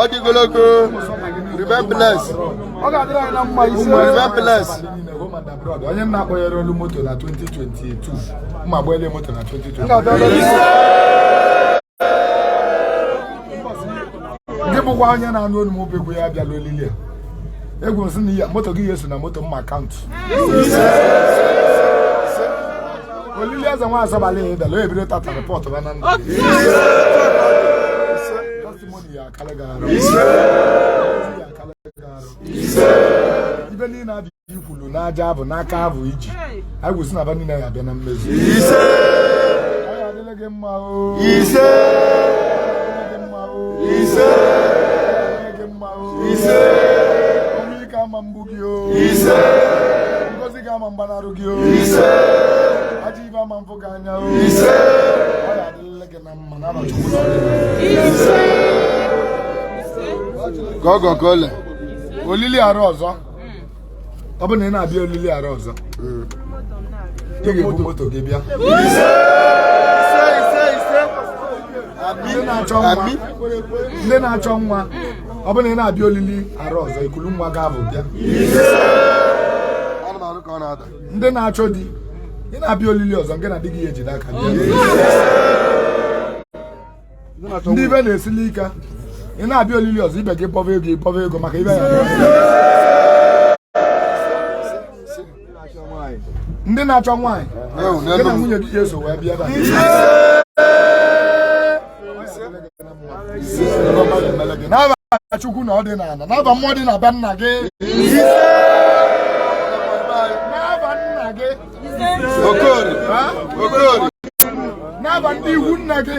Ọ dịgologo. Remain blessed. Ọ ga-adịrị anyị na mma. Remain blessed. Onye m na-akpọnyere olu moto na 2022, mma agbaele moto na 2022. Gị bụkwa onye na-anụ olu m obegwu ya abịala olili a. Egwu m sị na moto gị eso na moto mma akaụntụ. Olili eze nwa asọbala ya ịdala o ebido tata rịpọtụ ba na ndụ. Testimony ya akalị gị arụ. Ya akalị gị arụ. Ibe niile abịa ikwulu n'aja abụ n'aka abụ iji. Anyị gwụsị na ba niile ya abịa na mmezu. Ọ ya adịla gị mma o. Ise. Adịla gị mma o. Ise. Adịla gị mma o. Ise. Ọnwụ ike ama mgbu gị o. Ise. Ngozi gị ama mgbanarụ gị o. Ise. Ajọ ibe ama mfụ gị anya o. Ise. Ọ ya adịla gị na mma na Chukwu na ọ dị. Ka ọ gọ ka ole. Olili arụ ọzọ. Ọ bụ na ị na-abịa olili arụ ọzọ, ị ga-ebu moto gị bịa. Ise, ise, ise. Ndị na-achọ nwa, Ami. ndị na-achọ nwa, ọ bụ na ị na-abịa olili arụ ọzọ, ikulu nwa gị abụ bịa. Ana m anụ ka ọ na-ada. Ndị na-achọ di, ị na-abịa olili ọzọ, nke na di gị ya ejide aka bịa. Ndị ibe na-esili ike, ị na-abịa olili ọzọ, ibe gị bọva ego, ịbọva ego maka ibe ya. Ndị na-achọ nwaanyị, gị na nwunye gị ga-eso wee bịa ebe a. N'aba Chukwu na ọ dị n'ala, n'aba mmụọ dị na be nna gị, n'aba nna gị, Okori. Okori. n'aba ndị ikwu nna gị.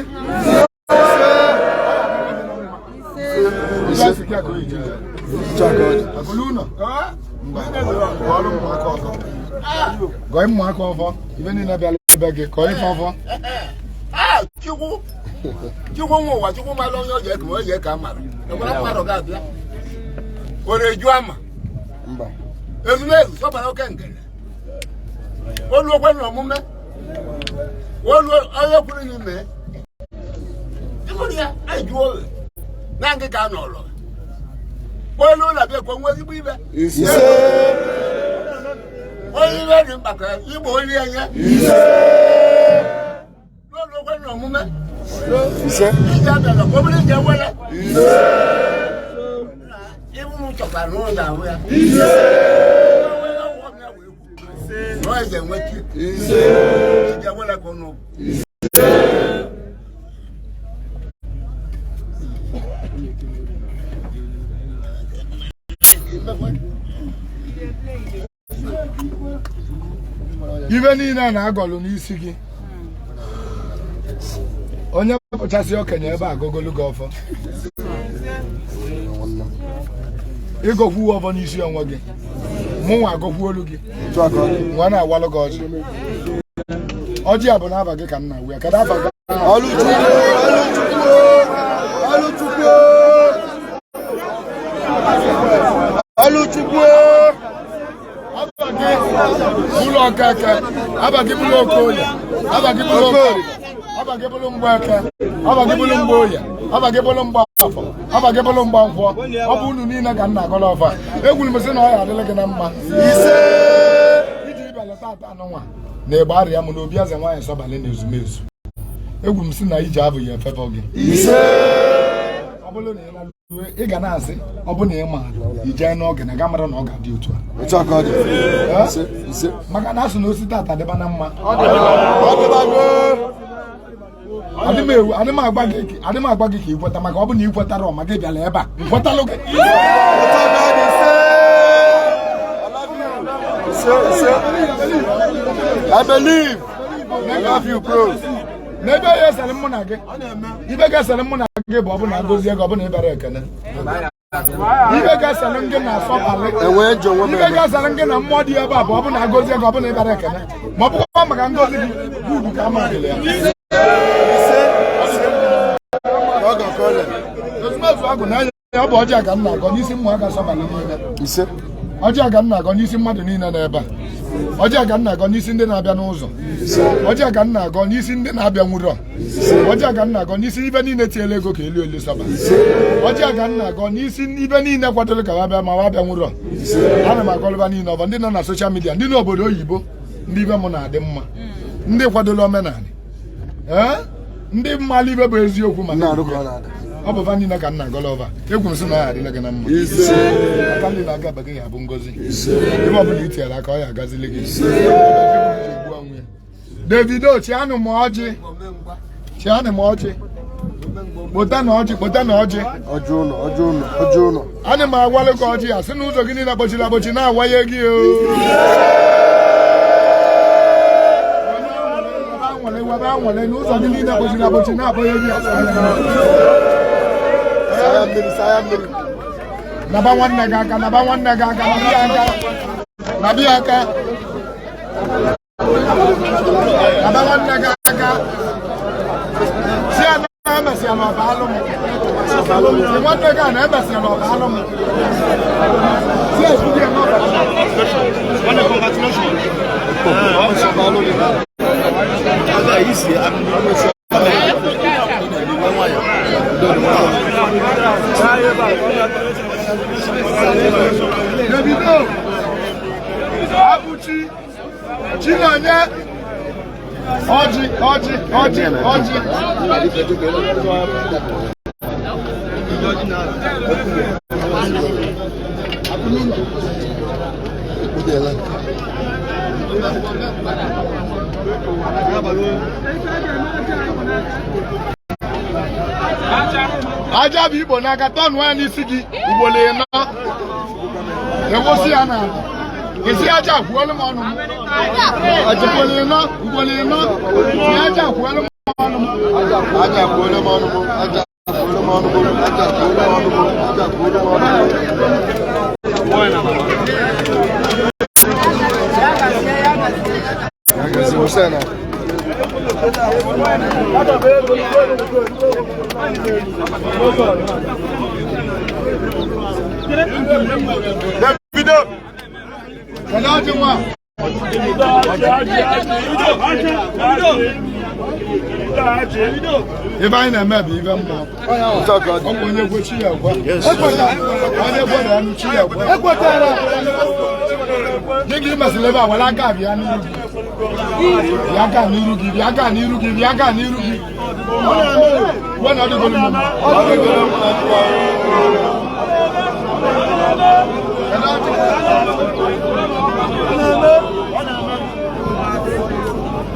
Gọọ ụmụaka ọfọ, ibe niile bịara ebe gị, kọọ ife ọfọ. Chukwu Chukwu nwe ụwa, Chukwu mara onye ọ ga-eke, onye ga-eke amara. Ekwere mmadụ ga-abịa. Were eju ama. Mba. Ezumezu sọbara oke ngene. Olu okwe na omume. Olu onye kwuru n'ime. Ịhụrụ ya, anyị jụọ oge. Na ngị ka a nọrọ. Olu ụlọ bịa ka o nwee ezigbo ibe. Ise. Onye ibe dị mkpa ka igbo onye enye. N'olu okwe na n'omume. Ije abịara ka ọ bụrụ ije wele. Ibu m chọkwara na ụlọ ahụ ya. Eze nweta. Ije wele ka ọnụ. Ibe niile a na-agọlụ n'isi gị, onye kpụchasị okenye ebe a gogolu gị ọfọ, ịgọkwu ọfọ n'isi onwe gị, mụnwa agọkwu olu gị, nwa na-awalụ gị ọjị. Ọjị a bụ n'afa gị ka m na-awụ ya. Kedu afa gị? Ọlụchukwu, Ọlụchukwu, Afa gị bụlụ Okeke, afa gị bụlụ Okoye, afa gị bụlụ Okorie, afa gị bụlụ Mgbeke, afa gị bụlụ Mgboye, afa gị bụlụ Mgbafọ, afa gị bụlụ Mgbankwọ. Ọ bụ unu niile ka m na-agọlụ ọfọ a. Egwuru m sị na ọ ya adịla gị na mma. Iji ịbịala tata anụnwa na ịgba arịa m n'obi eze nwaanyị Sọbalị na ezumezu. Egwu m sị na ije abụghị efefọ gị. Ọ bụrụ na ị na-alụ, ị ga na-asị ọ bụ na ị maara ijee n'oge na ga mara na ọ ga-adị otu a. Otu a ka ọ dị. Ise, ise. Maka na asụ na osi tata dịba na mma. Ọ dịbago. Adị m ewu, adị m agwa gị adị m agwa gị ka ị kweta, maka ọ bụ na ị kwetara ọ ma gị bịala ebe a m kwetalụ gị. Otu a ka ọ dị. Ise. I love you. Ise, ise. I believe. I love you, bro. N'ebe ya esere mụ na gị, ibe ga-esere mụ na gị bụ ọ bụ na agọzie gị, ọ bụ na ị bịara ekene. Ibe ga-esere gị na Asọbalị, Enwee njọ onwe m ibe eme. ga-esere gị na mmụọ dị ebe a bụ ọ bụ na agọzie gị, ọ bụ na ị bịara ekene. Ma ọ bụkwa maka ngọzi gị budu ka ama dịrị ya. Ise, ise. Ka ọ ga-akọle. Ezumezu agụ na ọ bụ ọjị a ka m na-agọ n'isi ụmụaka Sọbalị niile. Ise. Ọjị a ka m na-agọ n'isi mmadụ niile n'ebe a. Ọjị a ka m na-agọ n'isi ndị na-abịa n'ụzọ. Ọjị a ka m na-agọ n'isi ndị na-abịa nwụrọ. Ọjị a ka m na-agọ n'isi ibe niile tinyere ego ka elu elu Sọbalị. Ọjị a ka m na-agọ n'isi ibe niile kwadoro ka ha bịa ma ha bịa nwụrọ. Ana m agọlụba niile ọbọ ndị nọ na social media, ndị n'obodo oyibo, ndị ibe m na-adị mma, ndị kwadoro omenala, ee, ndị mmalụ ibe bụ eziokwu ma Na-arụ ka ọ na-ada. ọ bụ fa niile ka m na-agọlụ ọba. Egwu m sị na ọ ya adịla gị na mma. Ise. Aka ndị na-aga aba gị ya bụ ngozi. Ibe ọbụla i tinyere aka ọ ya agazili gị. Egbu onwe ya. Davido, chianụ m ọjị, chianụ m ọjị, kpota na ọjị, kpota na ọjị. Ọjị ụlọ, ọjị ụlọ, ọjị ụlọ. Ana m agwalụ gị ọjị a sị na ụzọ gị niile akpọchiri akpọchi na-awaye gị o. Webe anwale, webe anwale na ụzọ gị niile akpọchiri akpọchi na-akpọnye gị. Saya mmiri, saya mmiri. Naba nwanne gị aka, naba nwanne gị aka, naba ya aka, naba ya aka, naba nwanne gị aka. Si ya na emesịa na ọba alụ m. Si nwanne gị a na emesịa na ọba alụ m. Si ya ekwughị ya n'ọba alụ m. Davido, Abuchi, Chinonye, ọjị, ọjị, ọjị, ọjị. Aja bụ igbo n'aka, tọnụ ya n'isi gị ugboro ịnọ. Ewusi ya n'ala. Isi aja kwuolu m ọnụ m. Ugboro ịnọ, ugboro ịnọ. Si aja kwuolu m ọnụ m. Aja kwuole m ọnụ m. Aja kwuole m ọnụ m. Aja kwuole m ọnụ m. Aja kwuole m ọnụ m. Ya gazie, wụsa na. Davido. Kedu ọjị nwa? Ife anyị na-eme bụ ife mmụọ. Otu a ka ọ dị. Ọ bụ onye kwe chi ya ekwe. Onye kwere anụ chi ya ekwe. Dịka ị mesịrị ebe a were aka abịa n'ihu gị. Bịa gaa n'iru gị, bịa gaa n'iru gị, bịa gaa n'iru gị. Uwe na ọ dịgoro m mma.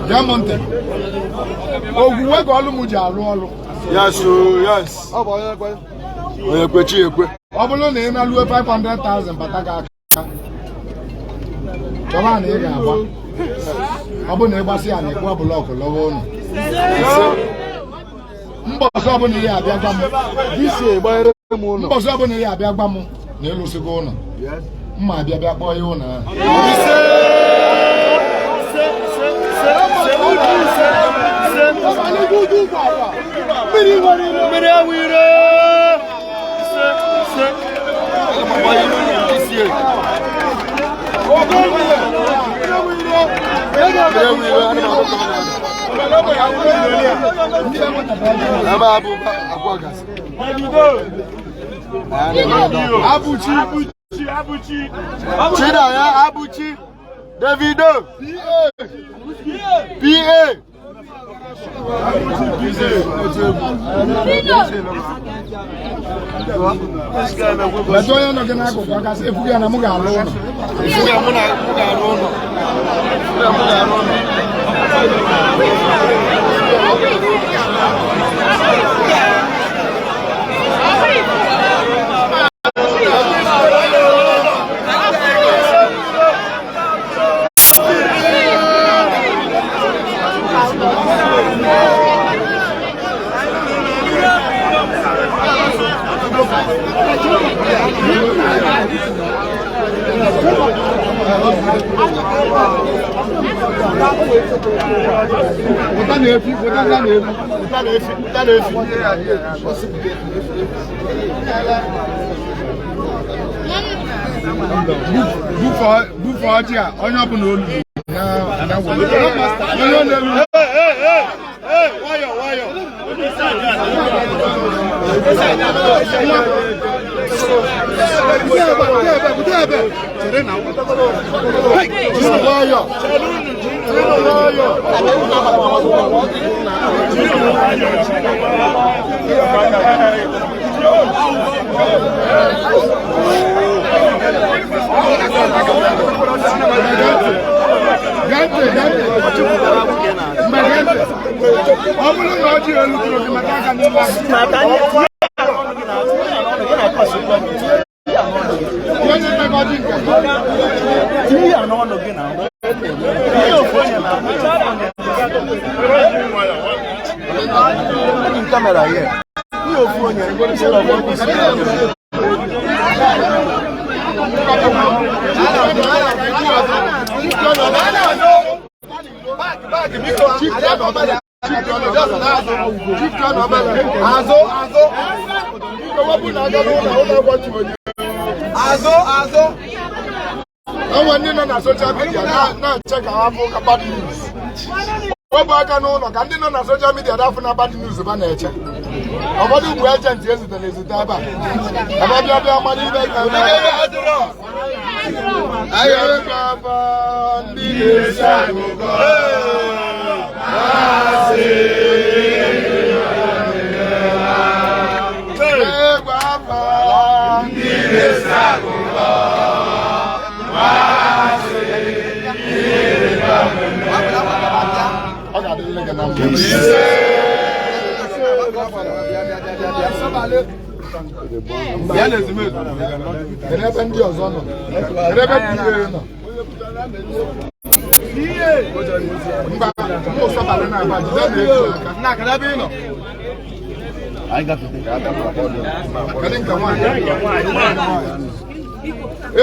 Gee m ntị. Ogwuwe ka ọlụ m ji alụ ọlụ. Yes, oh, yes. Onye kwe chi ekwe. Ọ bụrụ na ị na-alụe 500,000 bata gị aka, chọba na ị ga-agba. Ọ bụrụ na ị gbasị ya na ịkpụọ block lọwa ụlọ. Mbọsị ọbụla ị abịa gwa m, mbọsị ọbụla ị abịa gwa m na ịlụsịgo ụlọ, mma abịa bịa kpọọ ya ụlọ ahụ. Mmiri ewu ire. Ebe a bụ akwa gasị. Abụchi. Chidaya Abuchi Davido PA Metụ onye nọ gị n'akụkụ aka sị efughị ya na mụ ga-alụ ụlọ. Efughị ya mụ na mụ ga-alụ ụlọ. Efughị ya mụ ga-alụ ụlọ. Pụta na-efi, pụta na-efi. Pụta na-efi, pụta na-efi. Bufee ọjị a, onye ọbụla olu na onye ọ na-elu. Nwayọ nwayọ. Jiri nwayọ. Jiri nwayọ. Gee ntị, gee ntị. Mgbe gee ntị. Ọ bụrụ na ọjị elu tụrụ gị maka aka n'ime aka. Onye nta ọjị nke gị. Azụ azụ. Azụ azụ. Enwe ndị nọ na social media na-eche ka ha fụ ka bad news. Wepụ aka n'ụlọ ka ndị nọ na social media dafụ na bad news ba na-eche. Ụfọdụ bụ agent ezitere ezite ebe a. Ebe bịa bịa mara ibe ga-eme. Ahịa baba ndị na-esi akụkọ. Egwu afa ndị na-esi akụkọ. Ọ ga-adịrịrị gị na mma. Kedu ebe ndị ọzọ nọ? Kedu ebe PA nọ? Mba, mụ sọbalị na-aba, jide na-eji aka. Kedu nke nwaanyị?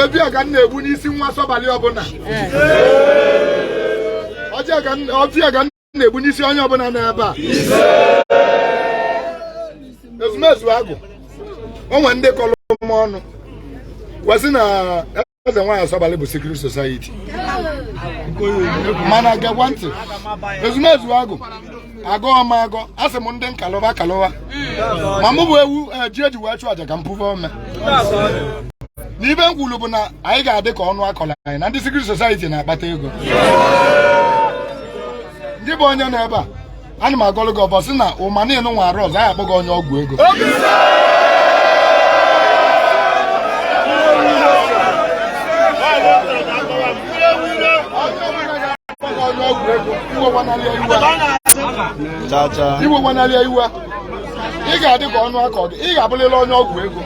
Ebi a ka m na-egbu n'isi nwa sọbalị ọbụla. Ọjị a ka m na-egbu n'isi onye ọbụla n'ebe a. Ezumezu agụ. O nwere ndị kọrọ m ọnụ kwesị na eze nwaanyị Sọbalị bụ secret society. Mana gekwa ntị, ezumezu agụ agụọ m agọ, asị m ndị nkalụba kalụba ma mụ bụ ewu ji eji wee chụ aja ka m pụva ome. Na ibe m kwuru bụ na anyị ga-adị ka ọnụ akọrọ anyị na ndị secret society na-akpata ego. Gị bụ onye nọ ebe a, ana m agọlụ gị ọfọ sị na ụma niile nwa arụ ọzọ anyị akpọ gị onye ọgwụ ego. Onye ọgwụ ego, iwekwanalịa iwe, ị ga-adị ka ọnụ akọ gị, ị ga-abụlịla onye ọgwụ ego.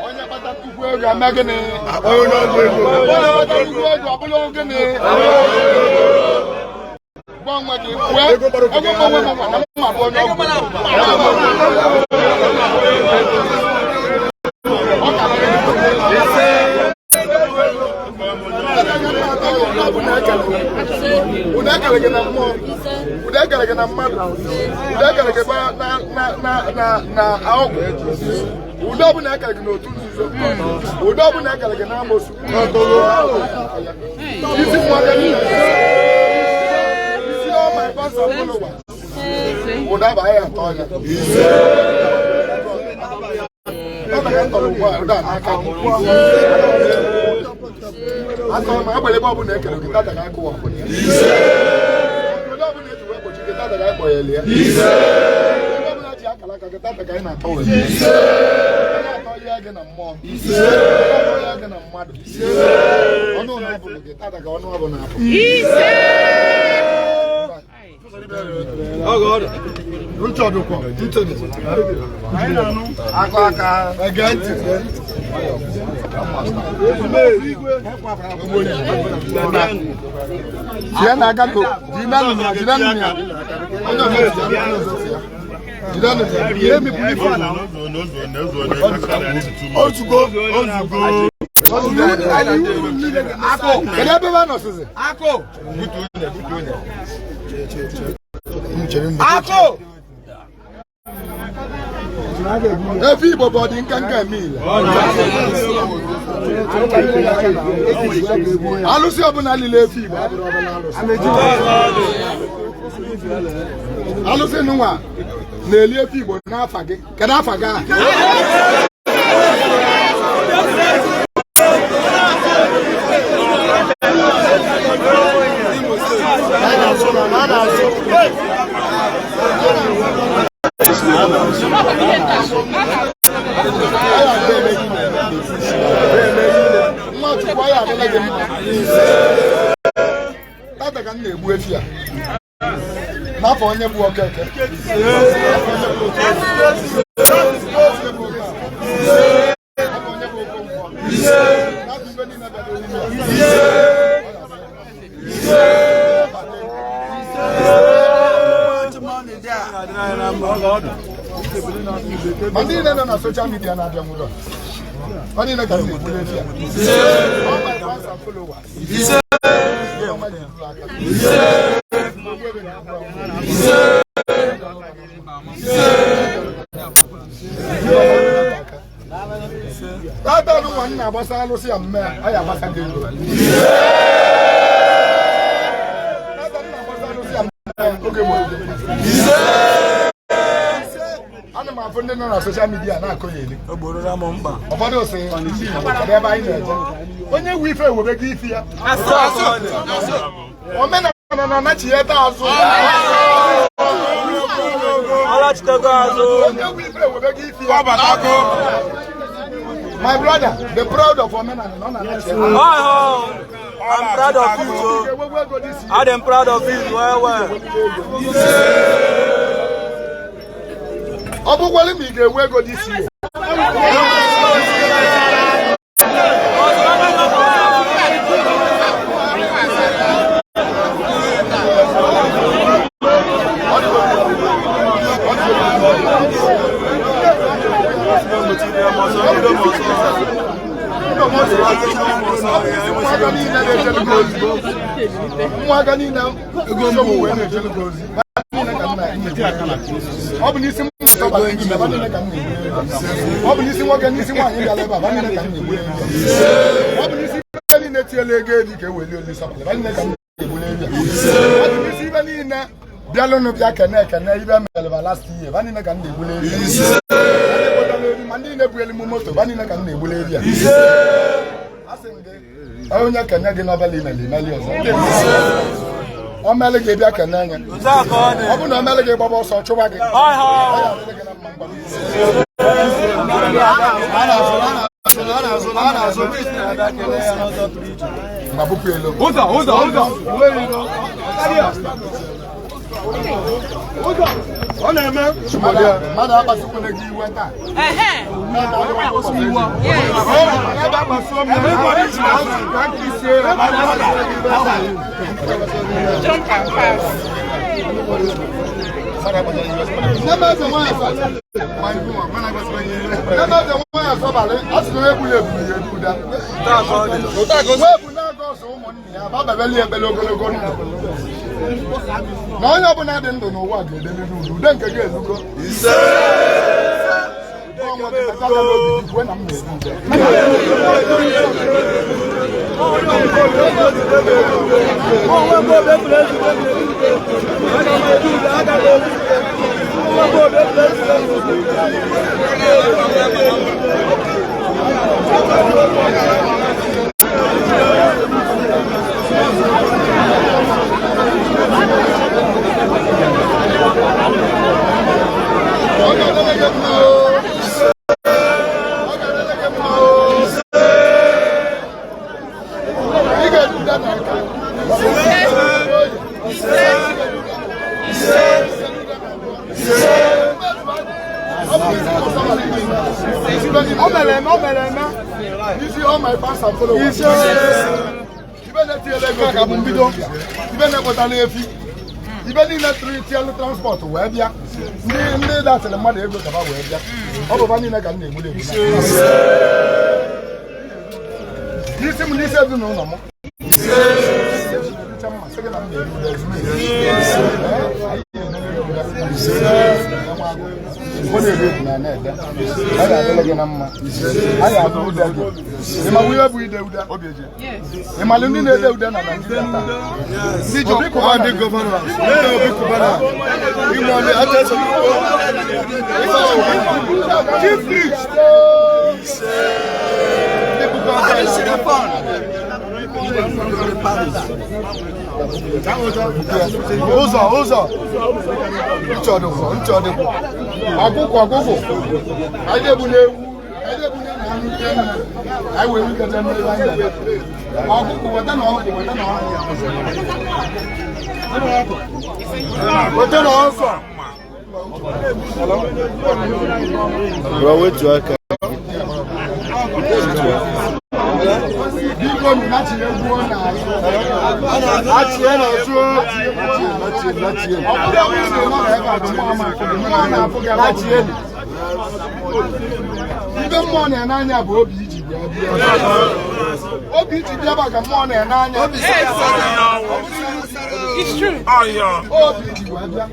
Onye kpata nnukwu ego eme gịnị? Onye kpata nnukwu ego abụla gịnị? Gwa onwe gị, wee ego mgbanwe m nwa na mma bụ onye ọgwụ ego. Ọ ka ụdị ekele gị na mmụọ, ụdị ekele gị na mmadụ, ụdị ekele gị na ọgwụ, ụdị ọbụla ekele gị n'otu nzuzo, ụdị ọbụla ekele gị na amosu, isi ụmụaka niile, isi all my fans and followers, ụda bụ anyị atọ ya. Atọ ma agbere ebe ọbụla ekere gị tata ga-akụwa ọbụla ya. Obodo ọbụla eji wee gbochi gị tata ga-akpọgheli ya. Ebe ọbụla ji akara aka gị tata ka anyị na-atọ were. Na-atọ ihe gị na mmụọ. Na-atọ ihe gị na mmadụ. Ọnụ na-abụrụ gị tata ka ọnụ ọbụla abụ. Ozugbo, ozugbo. Kedu ebe ebe a nọsịsị? Akụ! Efi Igbo bụ ọdị nka nka eme ile. Alụsị ọbụla lile efi Igbo abụrụ ọbụla alụsị. Alụsị nụnwa na-eli efi Igbo n'afa gị. Kedu afa gị ahụ? Nwa Chukwu anyị adịla gị mma. Tata ka m na-egbu efi a n'afọ onye bụ Okeke, n'afọ onye bụ n'afọ onye bụ Okonkwo, n'afọ ibe niile bịara oriri a. Ma ndị niile nọ na social media na-abịa nwụrụ ọ niile ka m na-egburu efi a. All my fans and followers. Ọma ji buru aka. Ogbu ebe na-egbu anwụ. Tata ọnụ nwa nna agbasa alụsị ya mme a ya agbasa gị ego. Tata nna agbasa alụsị ya mme oge gboo. Ana m afụ ndị nọ na social media na-akọ ya eli. Ụfọdụ sị ndị Igbo kedu ebe anyị na-eje. Onye wu ife ewebe gị ife ya. Omenala na-anachigheta azụ. Onye wu ife ewebe gị ife ya. My brother, the proud of omenala nọ na-anachigheta azụ. I'm proud of you too. I'm proud of you well well. Ọ bụkwalụ ma ị ga-enwe ego this year. Ụmụaka niile ego na-ejelu gị ozi. Ọ bụ n'isi mmụta ọbara ndị ebe niile ka m na-egbu. Ọ bụ n'isi nwoke n'isi nwaanyị bịara ebe a, ebe niile ka m na-egbu. Ọ bụ n'isi ibe niile tiela ego eri ka e weli oli sọpụrụ, ebe niile ka m na-egbu eri a. Ọ bụ n'isi ibe niile bịalụnụ bịa kene ekene ibe meleba last year, ebe niile ka m na-egbu eri a. Ma ndị niile bu elu m moto, ebe niile ka m na-egbu eri a. A sị m gị, onye kene gị n'ọbala imeli imeli ọzọ. O melụ gị bịa kene anya. Ọ bụrụ na o melụ gị gbaba ọsọ chụba gị. Ọ ya-adịrị gị na mma mgba. Ma bupụ elu. Ụzọ, ụzọ, ụzọ. Ọ na-eme. Mmadụ akpasukwuna gị iwe taa. Jump and pass. Nne m eze nwaanyị asị na egbula ebulu ya ebu ụda. Wee bụ na-aga ọsọ ụmụnne ya ba babeli ekpele ogologo ndụ. Na onye ọbụla dị ndụ n'ụwa ga-edeliri udo, ude nke gị elugo. Ọnwa gị kata aka n'obi gị kwue na m na-ebu ude. Ọ ga-adịrị gị mma o. Ọ ga-adịrị gị mma o. Ị ga-edu ude na nka. O mere eme, o mere eme. Isi all my fans and followers. Ibe na-etinyela ego ka bụ mbido. Ibe na-ekpọtala efi. Ibe niile tụrụ tielu transport wee bịa. Ndị ndị datịrị mmadụ ego kaba wee bịa. Ọ bụ ba niile ka m na-egburu egbu. N'isi m n'isi ezinụlọ m. Echiche mma sị gị na m na-eri ude ezumezu. Ee, anyị na-eri ude. Ọ na-eri ebu na na-ede. Ọ ga-adịrị gị na mma. Anyị abụ ude gị. Ị ma ihe bụ ide ude? Ị malụ ndị na-ede ude na Naịjirịa taa? Ndị jọ ndị governor. Ndị Obi Cubana. Ime ọmị, ata eso. Chief priest. Ndị bụkwa aka. Ụzọ ụzọ nchọdụkwụ nchọdụkwụ ọkụkọ ọkụkọ anyị na-ebu n'ewu anyị na-ebu na anụ ndị nna anyị were ikete mmiri anyị na ọkụkọ weta na ọkụkọ weta na ọkụkọ Weta na ọsọ. Bro, wetu aka. Biko nụ nachie egwu ọ na-azụ. Achie na azụ. Nachie, nachie, Ọ bụrụ ewu si nọ ebe a bụ mmụọ ama afụ gị, mmụọ na-afụ gị ebe ọ bụ. Ndị mmụọ na-ene anya bụ obi iji bịa bịa. Obi iji bịa bụ ka mmụọ na-ene anya. It's true. Obi iji wee bịa.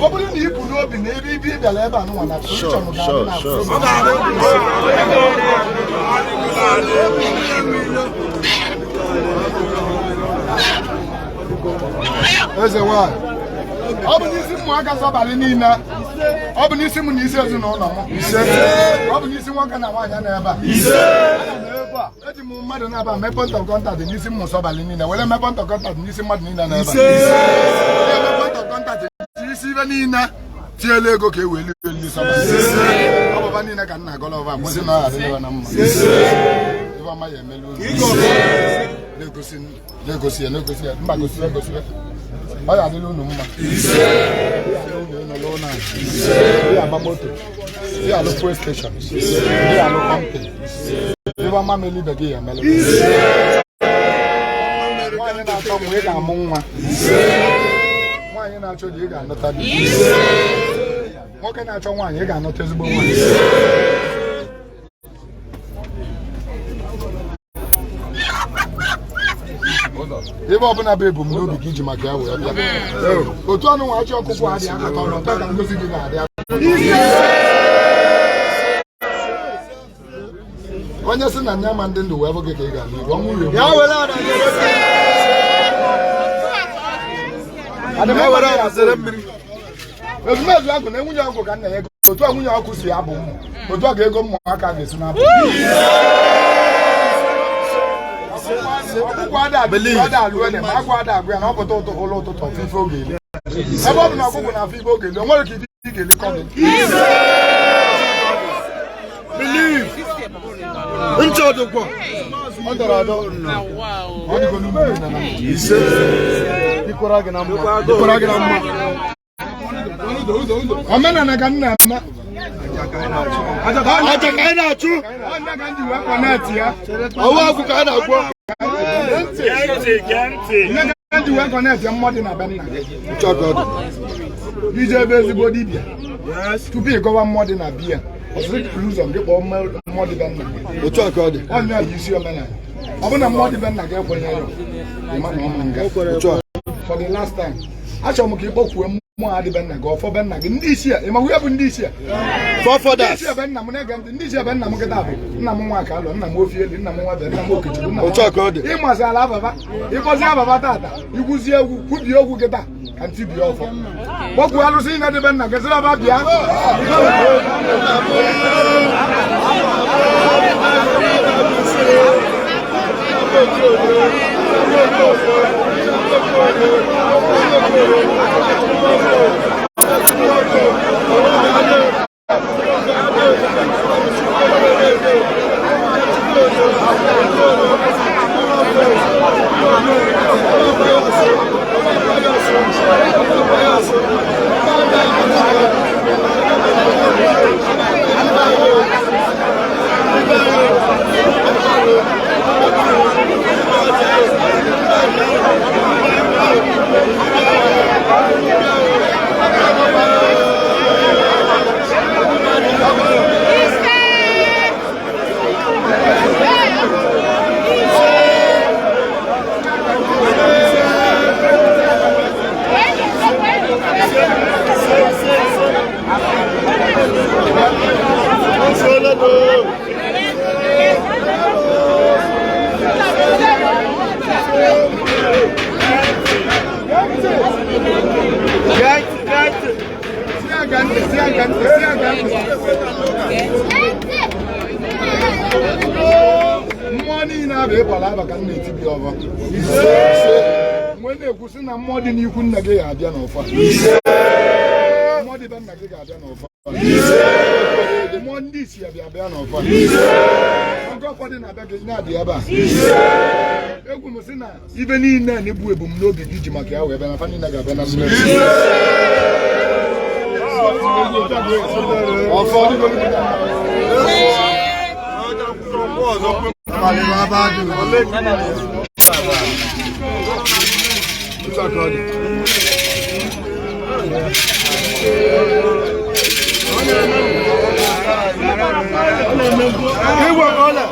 Ọ bụrụ na ibu n'obi na ebe ibe ị bịara ebe a nụnwa na solution ga-adị na Sure. Eze nwanyị. Ọ bụ n'isi ụmụaka sọbalị niile. Ọ bụ n'isi m na isi ezinụlọ m. Ọ bụ n'isi nwoke na nwaanyị nọ ebe a. Eji m mmadụ na-aba mee point of contact n'isi ụmụ sọbalị niile were mee point of contact n'isi mmadụ niile nọ ebe a. Eme point of contact n'isi ibe niile tiela ego ka e wee lie ndị sọbalị. Ọ bụba niile ka nna agọlọ ọba mgbe na ọ adịrị na mma. Ife ọma ya emelu unu. Na-egosi na-egosi ya na-egosi ya mba gosi ya gosi ya. Ọ ga-adịrị unu mma. Unu nọ n'ụlọ a. Ị agba moto. Ị alụ fuel station. Ị alụ company. Ife ọma melu ibe gị ya emelu. Nwaanyị na-achọ nwa ị ga-amụ nwa. Nwaanyị na-achọ di ị ga-anọta di. Nwoke na-achọ nwaanyị ị ga-anọta ezigbo nwaanyị. Ebe ọbụla bụ ebumnobi gị iji maka ya wee bịa. Otu ọnụ nwa achị ọkụkọ adị akatọ ọnụ ka ngozi gị ga-adị. Onye sị na nya ma ndị ndụ wee bụ gị ka ị ga-alụ iru ọnwụ Ya were ada Ya were ada zere mmiri. Ezumezu agụ na nwunye ọgwụ ka nna ya ego otu a nwunye ọkụ si abụ ụmụ otu a ka ego ụmụaka ga-esi na-abụ. Ọkụkọ ada ada alụ ene ma agụ ada agụ ya na ọ pụta ụtụ ụlọ ụtụtụ ọfụ ife oge eli. Ebe ọ bụ na ọkụkọ na-afụ ife oge eli, o nwere ka ife ị ga-elikọ gị. Believe. Nchọdụkwa. Ọ dọrọ adọ. Ọ dịgo n'ugwu na na. Ise. Dịkwara gị na mma. Dịkwara gị na mma. Omenala ka m na-eme. Aja ka anyị na-achụ. Ọnya ka m ji wee connect ya. Ọwa agwụ ka a na-agwọ. Nye ka m ji wee connect ya mmadụ na be nna gị. Nchọdụ. Ije ebe ezigbo dibịa. Tupu ị gọwa mmụọ dị na biya, ọsịrị buru ụzọ gị kpọọ mmụọ dị be nna gị. Otu a ka ọ dị. Ọnya bụ isi omenala. Ọ bụ na mmụọ dị be nna gị ekwenyeghị, ịma na ọ ma nga. Otu a. For the last time, achọrọ m ka ị kpọkwuo mmụọ a dị be nna gị, ọfọ be nna gị, ndị isi a, ị ma bụ ndị isi a? Ndị Forefathers. isi ebe nna m na-ege ntị, ndị isi ebe nna m kịta bụ nna m nwa Akalọ, nna m Ofieli, nna m nwa nna m Okechukwu, nna m. Otu a ka ọ dị. Ịmasị ala ababa, ịkpọzi ababa tata, ikwuzie egwu, kwubie okwu kịta ka ntị bie ọfọ. Kpọkwuo alụsị niile dị be nna gị, sị baba bịa. Si aga ntị, si aga ntị, si aga ntị. Mmụọ niile abụ ịkpọrọ aba ka m na-etibi ọbọ. Mgbe na-ekwu sị na mmụọ dị n'ikwu nna gị ga-abịa n'ọfọ. Mmụọ dị be nna gị ga-abịa n'ọfọ. Mmụọ ndị isi ya bịa bịa n'ọfọ. Ọgọ ụfọdụ na-abịa gị na-adị ebe a. Egwu m sị na ibe niile a na-ebu ebumnobi gị ji maka ya wee bịa na fa niile ga-abịa na mmezu. Ọfọ. Otu a ka ọ dị. Igwe ọla.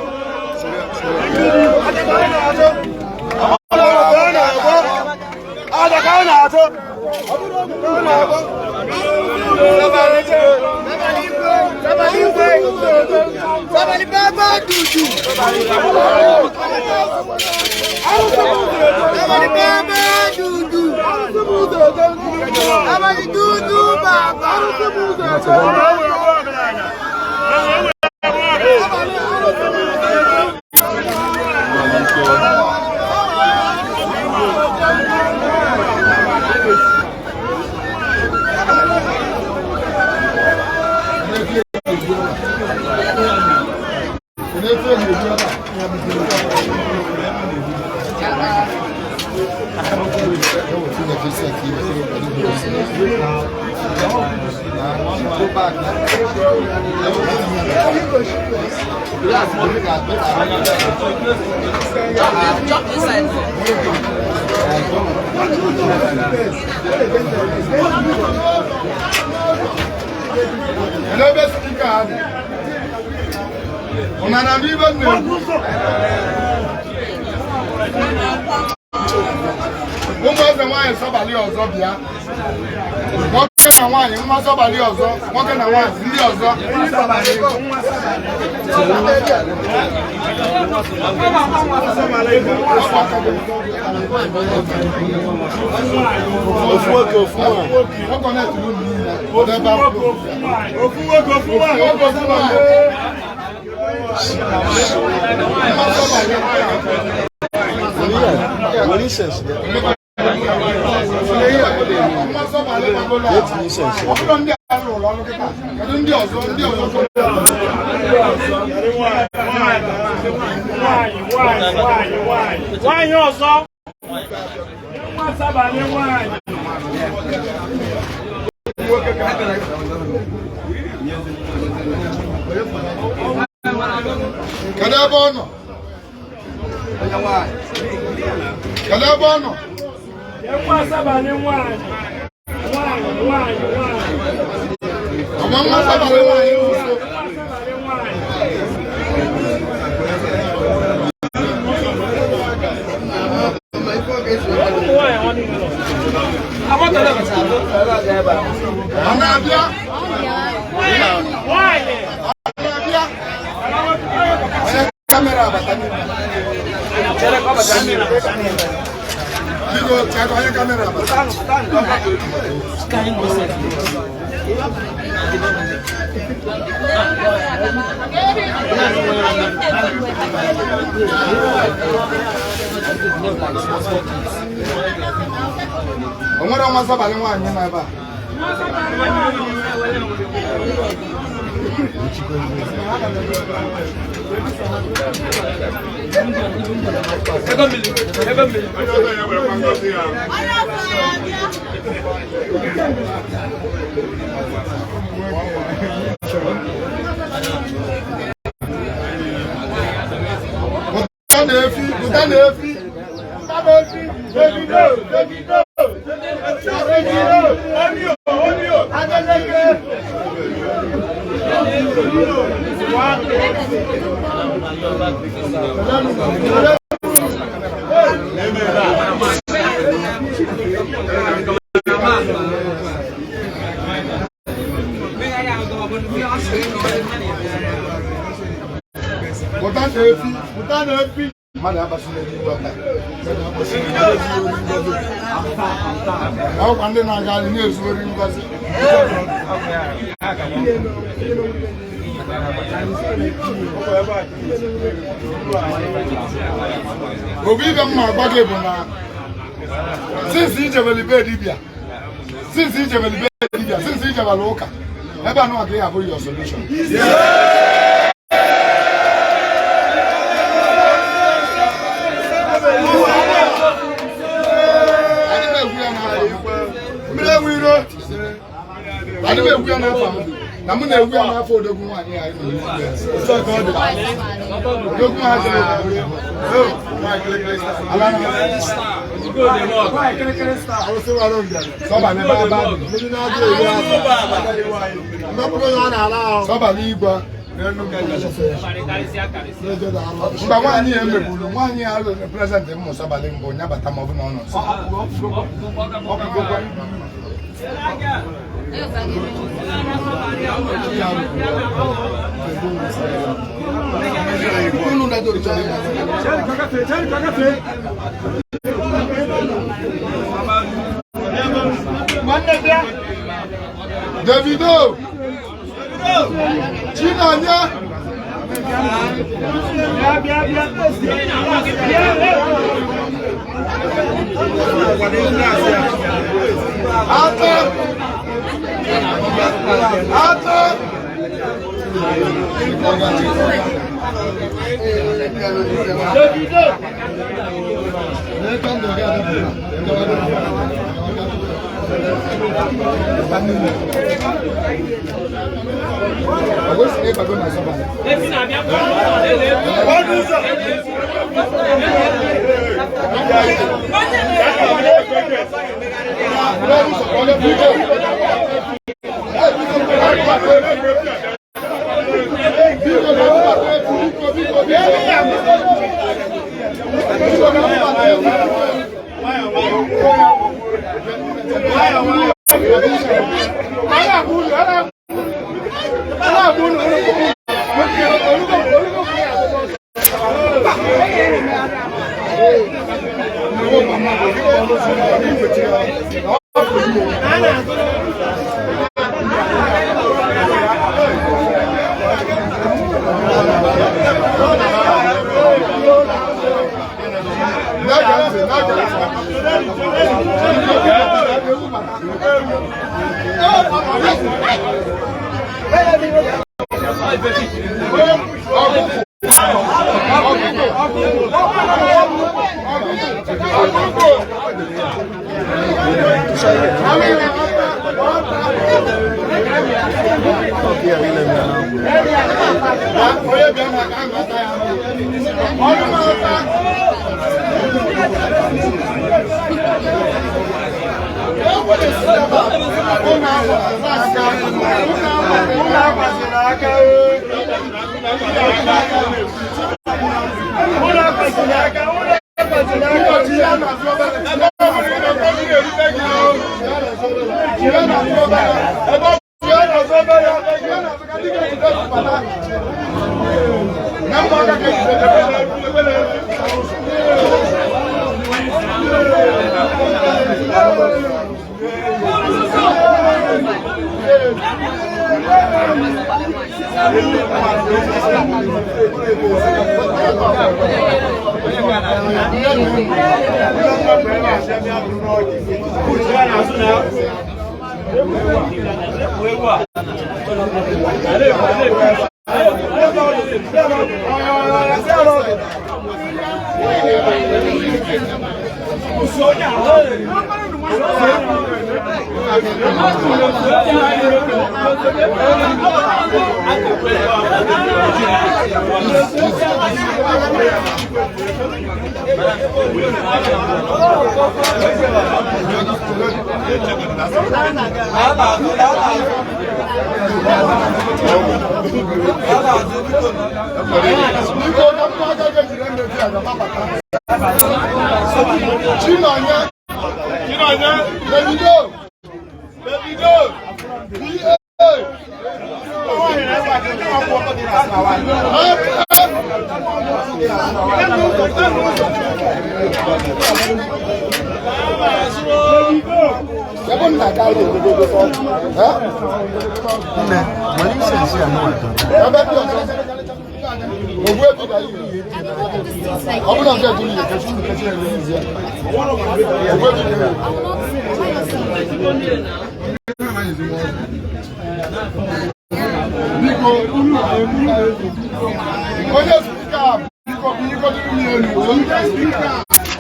Aja ka a na-atụ. Jump inside. Ebe speaker ahụ. Ụna na-abụ ibe m na-ekwu. Ụmụ eze nwaanyị sọbalị ọzọ bịa. Nwoke na nwaanyị, nwa sọbalị ọzọ, nwoke na nwaanyị, ndị ọzọ. Ofu nwoke, ofu nwaanyị. Nwoke na-etulu niile. Ebe akwụkwọ. Ofu nwoke, ofu nwaanyị. Nwoke ofu nwaanyị. Nwa sọbalị. Ọ bụrụ ndị a rụrụ ọrụ kịta, kedu ndị ọzọ ndị ọzọ? Nwaanyị ọzọ, nwa Sabali nwaanyị. Kedu ebe ọ nọ? Kedu ebe ọ nọ? Nwa Sabali nwaanyị. Nwaanyị, nwaanyị, nwaanyị. Ọgwa nwa Sabali nwaanyị nso. Nwa Sabali nwaanyị. Ụmụ nwaanyị ọ niile nọ. Ọ na-abịa? Nwaanyị. Ọ na-abịa? Onye kamera abata n'ime. Biko, check onye kamera abata. O nwere nwa Sabali nwaanyị nọ ebe a? Pụta na-efi, pụta na-efi. Davido, Davido, Davido, Onio, Onio, Adeleke. Pụta na-efi, pụta na-efi. Mmadụ agbasila eluigwe taa. Ọkwa ndị na-aga alị na-ezuori ngozi. Obi ibe m na-agwa gị bụ na since ijebele be dibịa, since ijebele be dibịa, since ijebele ụka, ebe anụ ka ị abụ your solution. Adị m egwu ya n'afọ m. Mmiri enwe iro. Adị m egwu ya n'afọ m. Na mụ na-egwu ya n'afọ odogwu nwaanyị anyị nọ n'ime ya. Odogwu nwaanyị ala na Sọbalị baba. Sọbalị igwe. Mgbe nwaanyị ya emegburu nwaanyị ya prezentị mmụ Sabali mbụ nyabata ma ọ bụ na ọ nọ nso. Davido Chinonye. Ata Ata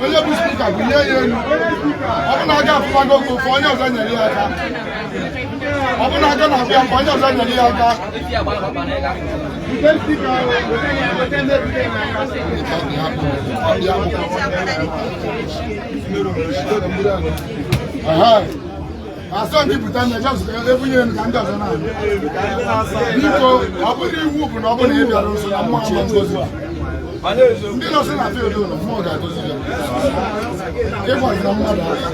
Onye bụ spika bunye ya elu. Ọ bụ na aga afụmago oge ofu onye ọzọ nyere ya aka. Ọ bụ na aga na-abịa mgbe onye ọzọ nyere ya aka. Asọ ndị pụta na eje zụta ebunye elu ka ndị ọzọ na-abịa. Biko, ọ bụrụ iwu bụ na ọ bụrụ na ị bịara nso na mmụọ ama ngozi a. Ndị nọ sị na field ụlọ mmụọ ga-agozi ya. Ịgbazina mmadụ aka.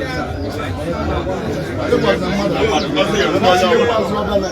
Ịgbazina mmadụ aka. Ịgbazụ obele.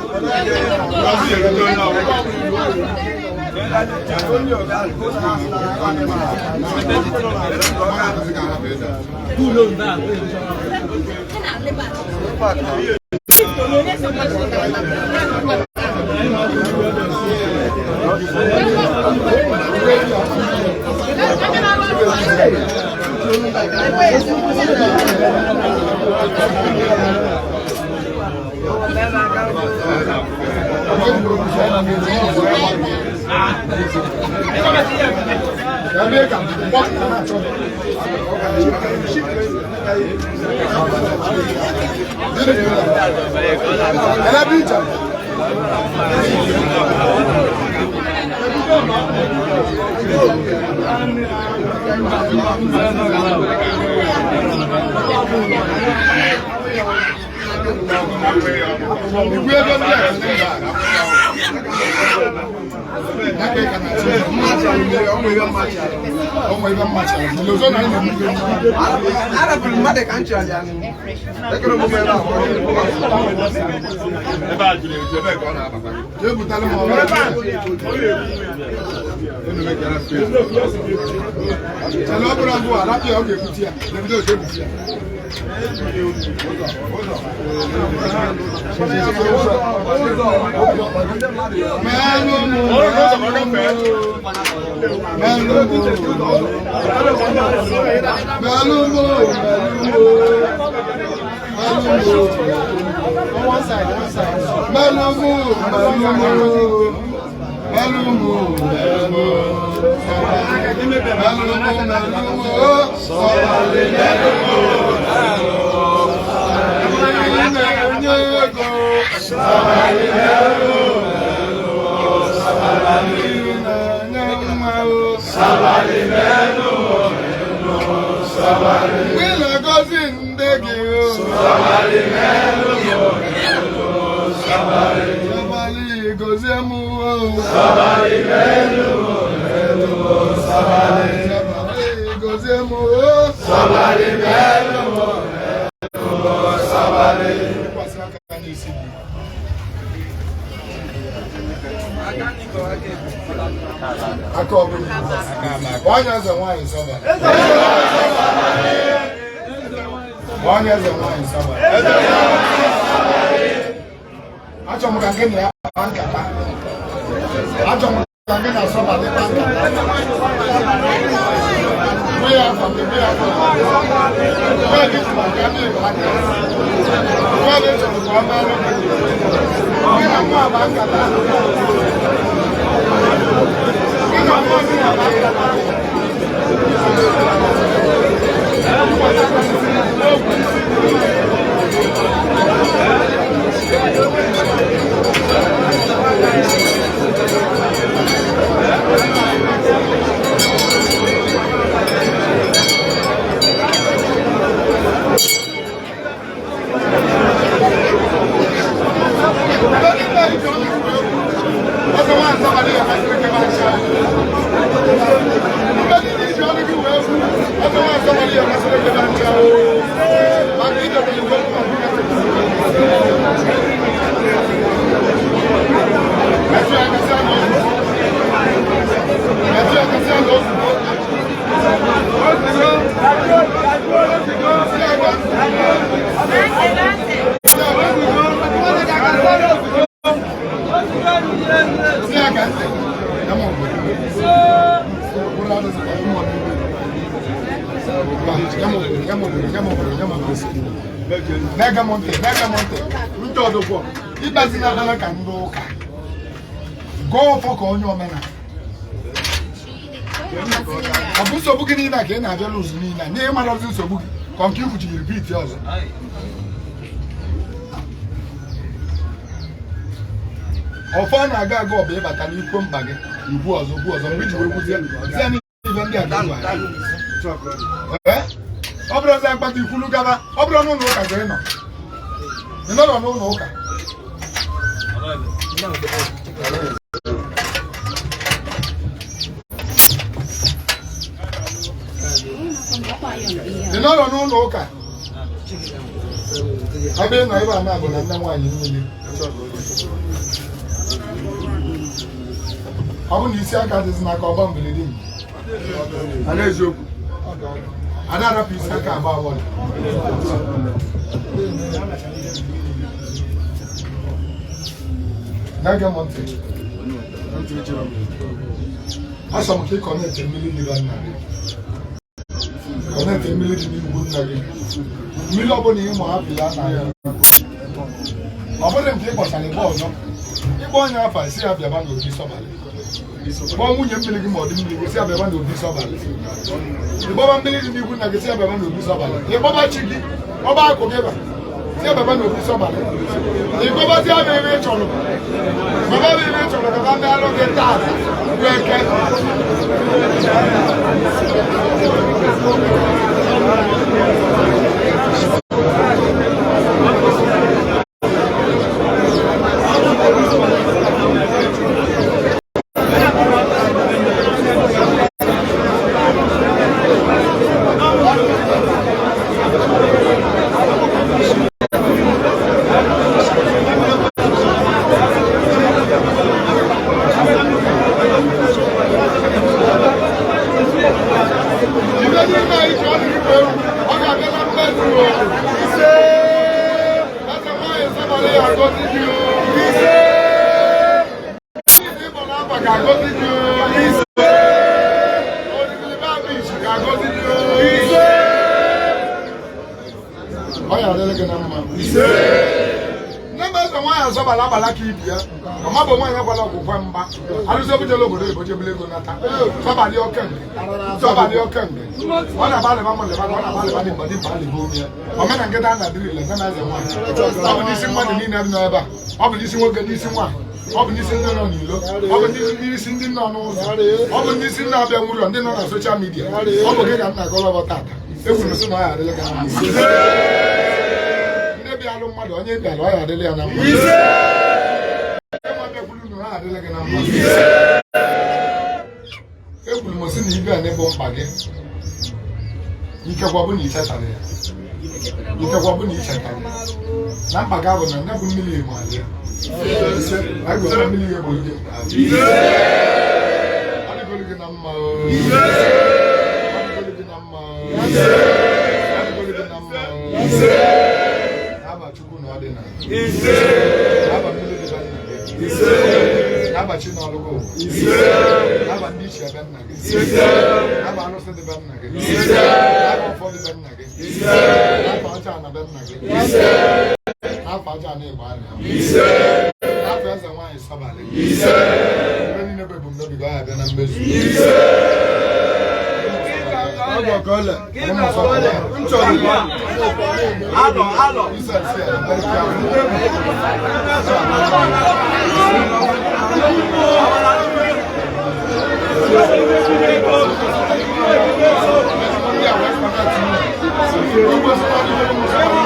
Melụmụ, melụmụ, melụmụ, melụmụ, melụmụ, melụmụ, sọbalị melụmụ, melụmụ, na-enye ego, sọbalị melụmụ, sọbalị na-enye nwa o, sọbalị melụmụ, sọbalị mgbe ị na-agọzi ndị gị o, sọbalị melụmụ, sọbalị gọzie m o, sọbalị melụmụ, sọbalị gọzie m o, sọbalị melụmụ, sọbalị. Kwasị aka n'isi gị. Aka ọbụla onye eze nwaanyị sọbalị, onye eze nwaanyị sọbalị. Achọrọ m ka gị na ya kpaa nkata. Achọrọ m ka gị na sọbalị kpaa nkata. Gwe ya afọ gị, gwe ya afọ gị. Gwe gị chọrọ ka ndị Igbo aka. Gwe gị chọrọ ka ọ merụ gị. Gị na mụ agba nkata. Gị na mụ gị agba nkata. Na-ege m ntị, na-ege m ntị. Ndị ọdụkwọ ịgbazina adala ka ndị ụka gụọ ọfọ ka onye omenala. Ọ bụ nsogbu gị niile a ka ị na-abịala ụzụ niile a nye ịmarazi nsogbu gị ka nke ikwuchiri ripiti ọzọ. Ọfọ na-aga aga ọ bụ ịbata n'ikwu mkpa gị igbu ọzọ gbu ọzọ mgbe iji wee gwuzie zie n'ihe ndị a ga-egwu anyị. Ọ bụrụ ọzọ mkpata ikwulu gaba, ọ bụrụ n'ụlọ ụka ka ị nọ, ị nọrọ n'ụlọ ụka. Ị nọrọ n'ụlọ ụka. Ebe ị nọ ebe a na-abụ na nne nwaanyị niile. Ọ bụ na isi aka dịzị n'aka ọgba mbilidi m. Ala eziokwu. Ada arapụ isi aka agba awọlị. Na-ege m ntị. Asọ m ka ị kọnetị mmiri dị na nna gị. Kọnetị mmiri dị n'igwu nna gị. Mmiri ọbụla ị ma hapụ ya na ya. Ọ bụrụ nke ị kpọchara ịgba ọzọ, ịkpọ onye afa si ya bịaba n'obi sọbalị. Kpọọ nwunye mmiri gị ma ọ dị mmiri gị si ya bịaba n'obi sọbalị. Ịgbọba mmiri dị n'igwu nna gị si ya bịaba n'obi sọbalị. Ịgbọba chi gị, ọba akụ gị ba si ya bịaba n'obi sọbalị. Ịgbọbazi ya bụ ebe ị chọrọ. Baba bụ ebe ị chọrọ ka ba meelụ gị taa bụ eke. Ọ ya adịrị gị na mma. Eze nwaanyị azọbala agbala ka ibi ya ọma bụ nwaanyị agbala ọgwụgwọ mgba arụsị obujela obodo oyibo jebele ego nata sọbalị oke nge sọbalị oke nge ọ na-agbalịba mmalịba ọ na-agbalịba dị mgba dị mkpa alịba ome ya omena nkịta a na-adịrị ile nne na eze nwaanyị. Ọ bụ n'isi mmadụ niile dị n'ebe a, ọ bụ n'isi nwoke, n'isi nwaanyị, ọ bụ n'isi ndị nọ n'ilo, ọ bụ n'isi ndị nọ n'ụzọ, ọ bụ n'isi ndị na-abịa nwụrọ, ndị nọ na social media. Ọ bụ gị ka m na-agọrọ tata. Ekwuru sị na ọ ya adịla gị na mma. Ndị bịalụ mmadụ, onye bịara, ọ ya adịla ya na mma. Ndị nwa bịakwuru na ọ ya adịla gị na mma. Ekwuru m sị na ibe a n'ịbụ mkpa gị, ikekwa bụ na ichetara ya, ikekwa bụ na ichetara ya na mkpa gị bụ na nya bụ mmiri emo alị ya agwara mmiri ya bụ ndị mkpa. Ọ dịgolu gị na mma o. Ọ dịgolu gị na mma o. Ọ dịgolu gị na mma o. N'aba Chukwu na ọ dị na n'aba mmiri dị be nna gị, n'aba chi na ọlụgụ ụwa, n'aba ndị ichie be nna gị, n'aba arụsị dị be nna gị, n'aba ọfọ dị be nna gị, n'afa aja na be nna gị, n'afa aja na ịgba anya, n'afa eze nwaanyị sọbalị, ebe niile bụ ebumnobi gị, ọ ya abịa na mmezu. Ụmụ sọbalị. Alọ, alọ. Ise ise, very careful. Ndị a wee connect unu. Ogbe sọbalị, ụmụ sọbalị.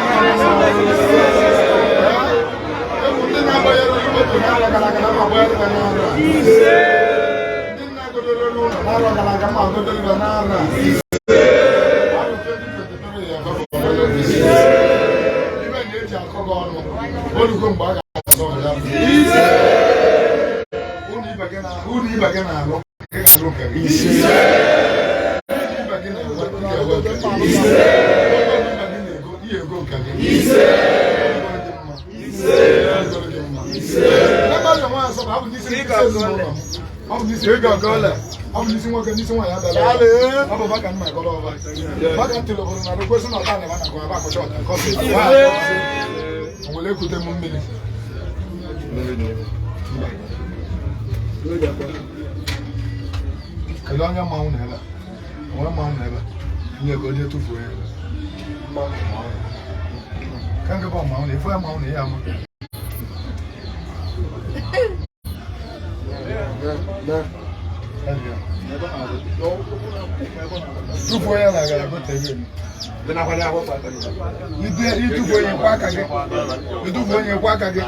Egwu ndị na-agbanyere moto n'arọ gara aga na agbanyere ha n'arọ a. Ndị na-agodoro n'ụlọ n'arọ gara aga ma agodoro ha n'arọ a. Arọ 2023 ya bụ ibe na-eji akọ gị ọnụ olugo mgbe a ga-azọ ya. Ụlọ ibe gị na-alụ, ị ga-alụ nke gị. Ụlọ ibe gị na-enwe, ị ga-enwe nke gị. Ụlọ ibe gị na-ego, ị ga-ego nke gị. Ọ dịgoro gị mma. Ọ dịgoro gị mma. Ebe ọ dị nwaanyị sọ bụ abụ n'isi ndị ezinụlọ m. Ọ bụ n'isi ọ bụ n'isi nwoke, n'isi nwaanyị abịala. Ọ bụ baka mma gọrọ ọba. Baka ntị obodo na rekwesị na ọta na-ebe na ebe akọcha ọta kọfị. O nwere ekute m mmiri. Mba. Kedu onye mmanwụ na ebe a? Onwe mmanwụ na ebe a? Nye ka o jee tụfuo ya. Ka nke bụ mmanwụ na ife ya mmanwụ na ya ama. Tụfuo ya na gara gote ego. Itufu onye kwa aka gị. Itufu onye kwa aka gị.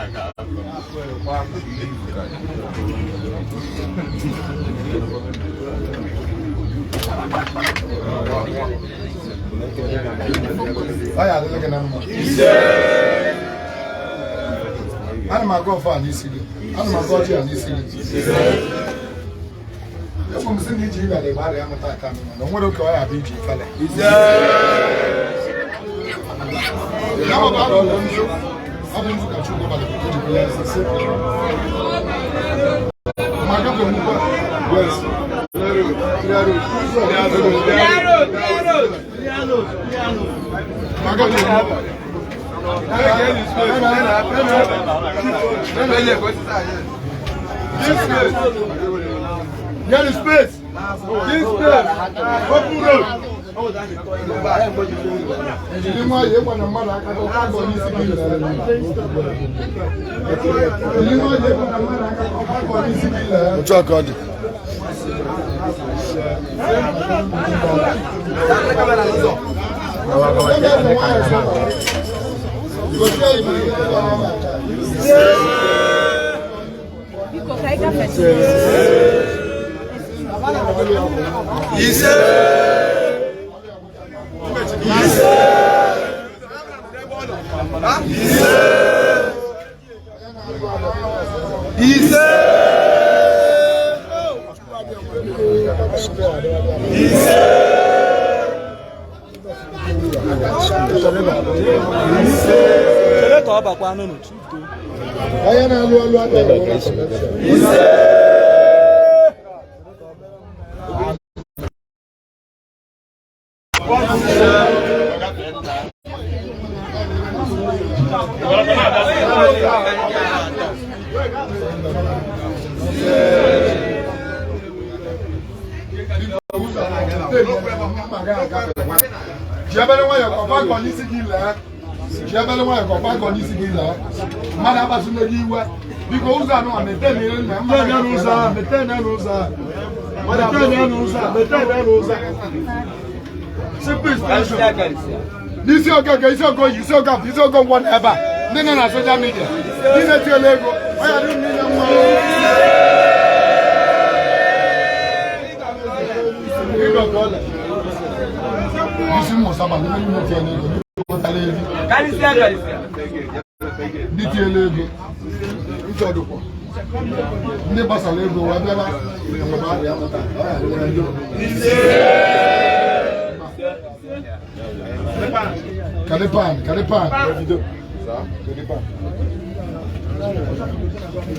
Ọ ya adịla gị na mma. Ana m aga ọfọ a n'isi gị. Ana m aga ọjị a n'isi gị. Ekwu m sị na iji ịghara ịgba arịa amụta aka m na o nwere oke ọ ya abịa iji ifele. Ya bụ abụ bụ nzu. Ọ bụ nzu ka Chukwu gbara ka o ji bụrụ eze. Ma gị bụ nnukwu a. Ma gị bụ nnukwu a. Get the space. This space. Open road. Jiri nwayọọ ịgba na mmadụ aka ka ọ gbagọọ n'isi gị lee. Jiri nwayọọ ịgba na mmadụ aka ka ọ gbagọọ n'isi gị lee. Otu a ka ọ dị. Ebe eze nwaanyị sọ̀rọ̀. Gozie ibe gị ebe ọ na-aga. Biko ka anyị gafee. Ise. Ise. Chere ka ọ bakwa n'ụlọ tupu. Onye na-alụ ọlụ adịghị enwe connection. Ji ebere nwayọọ ka ọkwa gọ n'isi gị lee. Ji ebere nwayọọ ka ọkwa gọ n'isi gị lee. Mmadụ akpasuna gị iwe. Biko ụzọ anụ a mepee na ihe nna mmadụ n'ụzọ a, mepee n'ụzọ a. Mepee n'ụzọ a, mepee n'ụzọ a. Simple instruction. N'isi Okeke, isi Okoye, isi Okafọ, isi Okonkwo na ebe a, ndị nọ na social media, ndị na-etinyela ego, ọ ya dị niile mma. Ịgọ ka ọla. Isi mmụta ma ndị na-etinyela ego, ndị wetara ego. Ndị tinyela ego, nchọdụkwa. Ndị gbasara ego wee bịaba mgbe a bịa mụta, ọ ya dịrị ndị. Kadipan, Kadipan, Davido. Kadipan.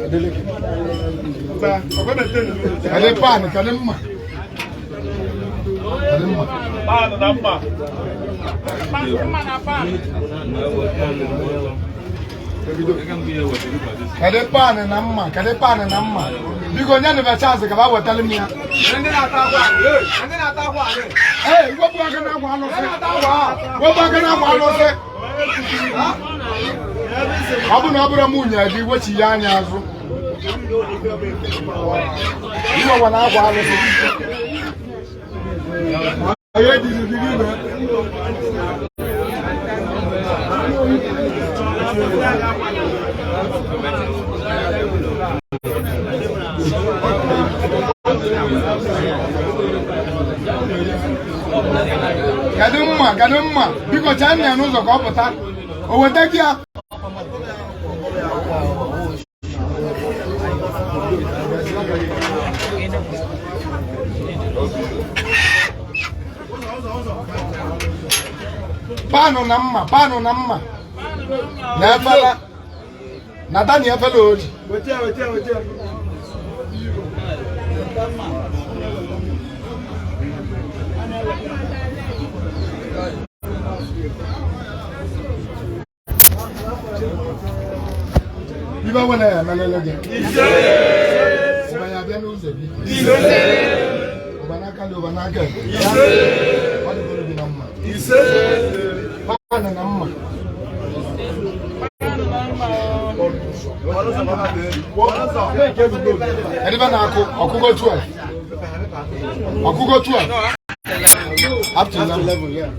Adeleke. Kadipan, Kadimma. Kadimma. Davido. Kadipan na mma, Kadipan na mma. Biko nye nụ chance ka ba wetara m ya. Ee, wepụ aka n'akwa alụsị. Wepụ aka n'akwa alụsị. Ọ bụ na ọ bụrụ m nwunye gị wechi ya anya azụ. Iwewa na akwa alụsị. Anyị ejiri gị gị mee. Kedu mma, kedu mma, biko chaa nna ya n'ụzọ ka ọ pụta. O weta gị ya. Paanụ na mma, paanụ na mma. Na efere. Na Dani efere oji. Weta, weta, weta. Ibe wena ya emelele gị. Ụba ya abịa n'ụzọ gị. Ụba n'aka dị, ụba n'aka ekpe. Ọ dịgoro gị na mma. Paanụ na mma. Edibe na-akụ ọkụgo 12. Ọkụgo 12. Up to 11, yeah.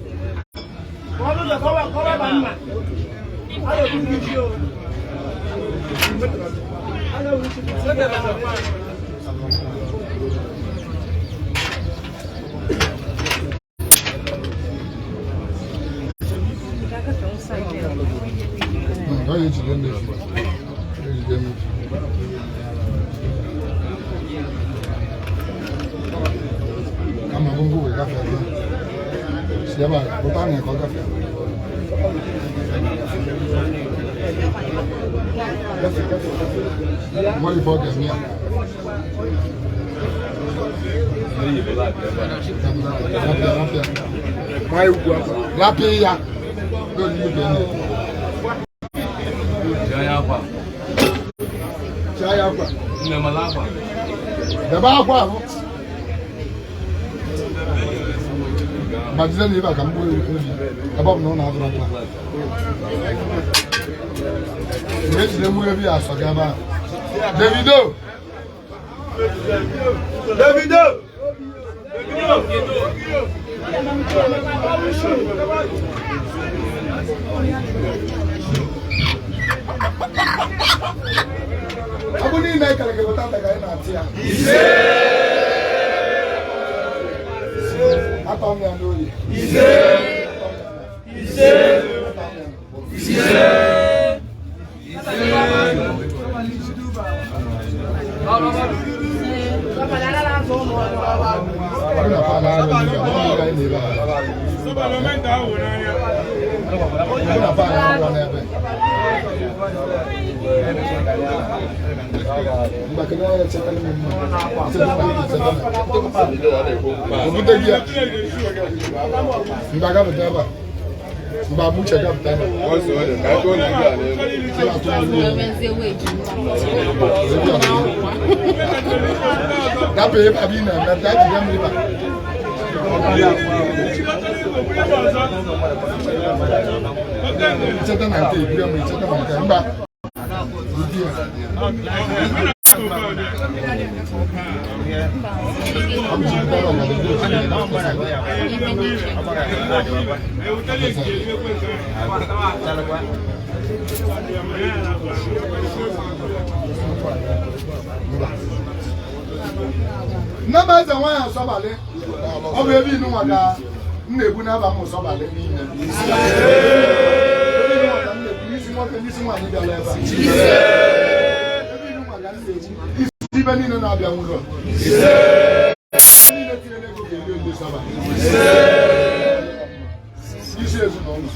Ọ ya ejide mmefu. Ejide mmefu. Kama bụ ngwa wee gafee ebe a. Si ebe a pụta na ka ọ gafee. Gafee, gafee, gafee. Nwere ife ọ ga-eme ya. Rapịa, rapịa. Rapịa ya. N'olulu ka ị na-ete. Chaa ya akwa. Debe akwa ahụ. Gbajide na ibe a ka m gbuo ebi ebe ọ bụ na ọ na-adụrụ akwa. Mgbe ejide mgbu ebi a asọ gị ebe ahụ. Davido! Davido! Ọ bụ niile ekere gị pụta ka anyị na-atị ya. Atọ m ya n'oyi. Atọ m ya n'ụkwụ. Ọ bụ na pan ahụ anyị na-ebe a. Ọ bụ na pan ahụ n'ebe. Mba, kedu onye chetara m mma? Chetara m, chetara m. O bute gị ya. Mba, gafete ebe a. Mba mụ chegapụta na. Dapụ ebe a bụ ị na-eme, bịa jide m ebe a. Icheta na nke ebiri m, icheta na nke mba. Ụdị ya. Ọ bụ jide ọrụ ọgọdọ ndị otu na-eme. Nne m eze nwaanyị asọbalị, ọ bụ ebe inụnwa ka m na-ebu n'aba m sọbalị niile. Ebe inụnwa ka m na-ebu n'isi nwoke n'isi nwaanyị bịara ebe a. Ebe inụnwa ka m na-ebu isi ibe niile na-abịa nwụrụ. Niile tinyere ego ga-eri olu sọbalị. Isi ezinụlọ.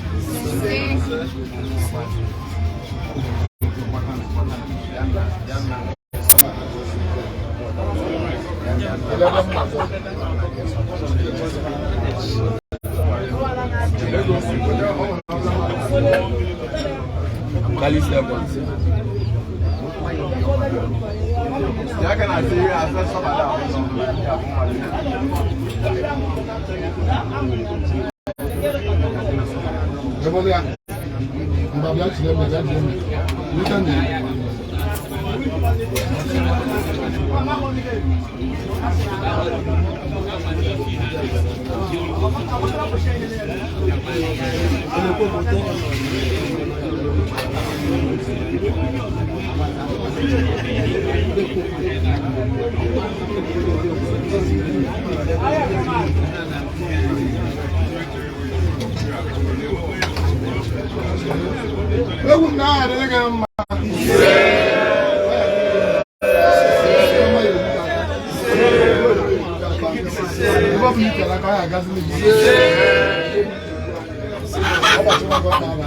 Ebe ya. Mba bịa jide m, bịa jide m. Rute na ya. Egwu m na aha adịghị gị mma. Ebe ọ bụla i tere aka, ọ ya agazili gị. Ọgbachi nwa gị ọ na-aba aba.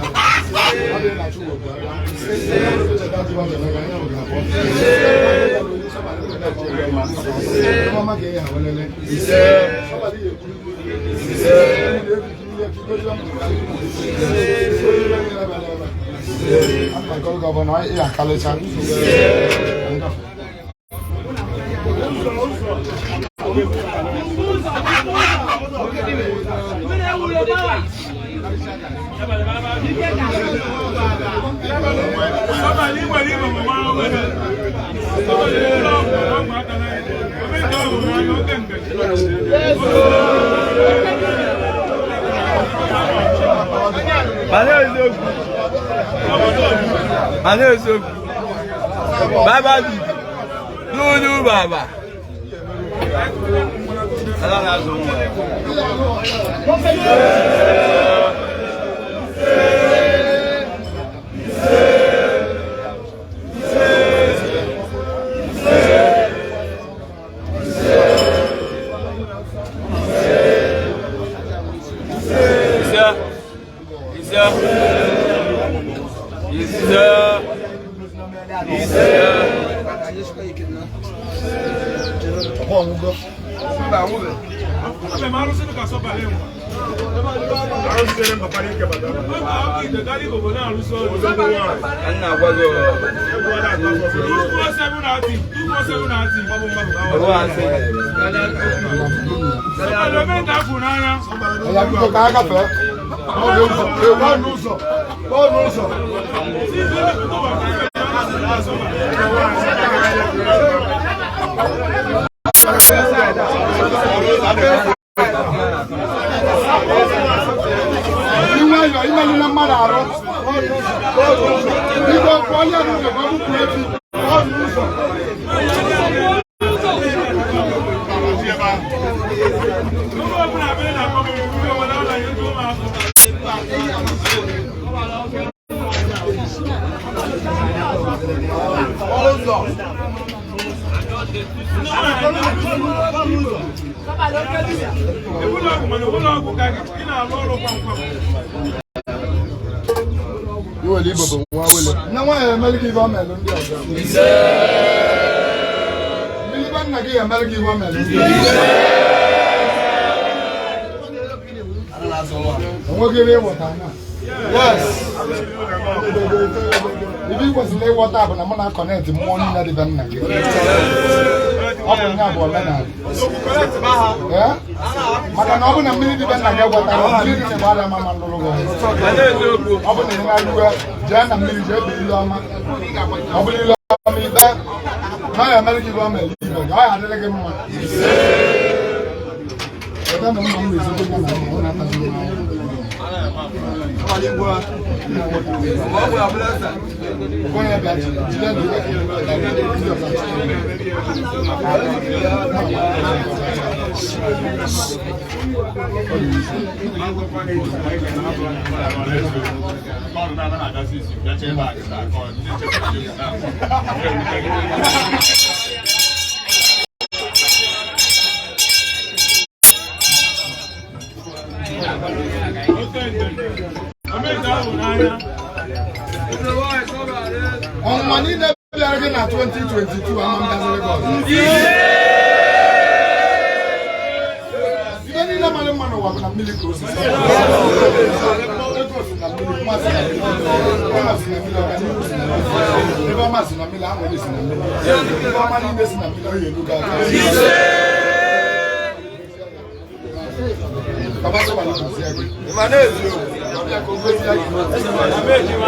Ọ dị na-achụ ụgwọ aka. Cheta ji nwayọọ maka anya ọ ga-abụ. Ọma ka ị ha welele. Ọbalị ya ekwu. Mana eziokwu. Mana eziokwu. Baba dudu. Dudu baba. Ala na-azụ nwa. Ise. Ise. Ise. Ise. Ọ̀pọ̀ ọ̀hún Nna gwa gị ọrụ asị. Ọ̀yà biko ka a gafee. Bọọlụ ụzọ. Bọọlụ ụzọ. Inwe ayọ imelụ na mmadụ arụ. Biko pụọ ya n'ụzọ ka ọ bụpụ efi. Bọọlụ ụzọ. Iwere Igbo bụ nwa wele. Nne nwaanyị emere gị ibe ọ melụ ndị ọzọ. Mmiri be nna gị emere gị ibe ọ melụ ndị ọzọ. Onweghị ebe ịghọta na. Yes. Ibe ị kwesịrị ịghọta bụ na mụ na-aconnect mmụọ niile dị be nna gị. Ọ bụ nya bụ omenala. Ee? Maka na ọ bụ na mmiri dị be nna gị gwatara mmiri dị n'ebe ala ma lụrụ gị ọrụ. Ọ bụ na ị na-alụwe jee na mmiri jee bee ile ọma. Ọ bụrụ ile ọma ikpe na ọ ya emere gị ibe ọ mere ibe gị, ọ ya adịrị gị mma. Weta na mma m na-ezigbo ya na mma ọ na-atazi m ahụhụ. Onye bịa jide na ihe ndị ọzọ achị. Ọnwụnwa niile bịara gị na 2022 ama mbịaziri gị ọzọ. Ibe niile mara mma n'ụwa bụ na mmiri ka osisi. Ego si na mmiri, nwa si na mmiri, ụlọ si na mmiri, ọganihu si na mmiri, ebe ọma si na mmiri, aṅụrị si na mmiri, ebe ọma niile si na mmiri, ọ ya elu gị aka. Baba sọ wà ní kò sí ẹgbẹ́. Ọbẹ̀ kò gbé sí ẹgbẹ́.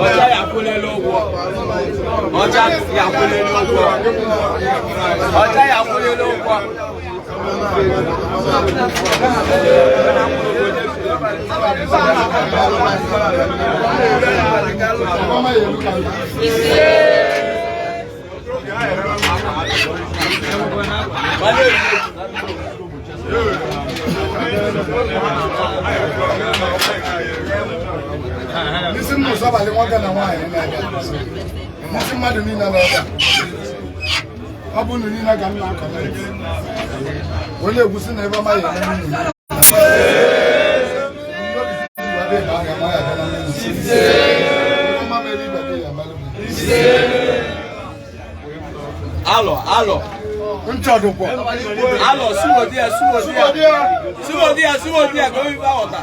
Ọjà yà kwụlele ụgwọ. Ọjà yà kwụlele ụgwọ. Ọjà yà kwụlele ụgwọ. Ọma ya elu ka gị. N'isi mmụta abalị nwoke na nwaanyị na-abịa. N'isi mmadụ niile na-abịa. Ọ bụ unu niile ka m na-aconnect. Onye egwusi na ebe ọma ya eme unu. Ndị obi si wee bịa aga ma ya abịa na mmiri. Ebe ọma mere ibe gị ya emelụ gị. Alọ, alọ. Nchọdụkwọ. Alọ, suwodi ya, suwodi ya. Suwodi ya, suwodi ya, ka o yibe aghọta.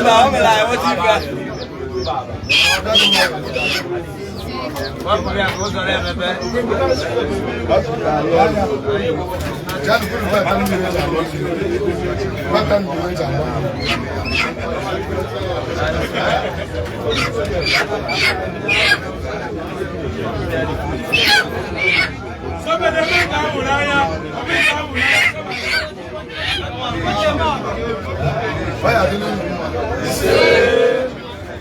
Mba, o mere anyị nweta ife. Bata mmiri eji agba. Ọ ya adịla unu mma.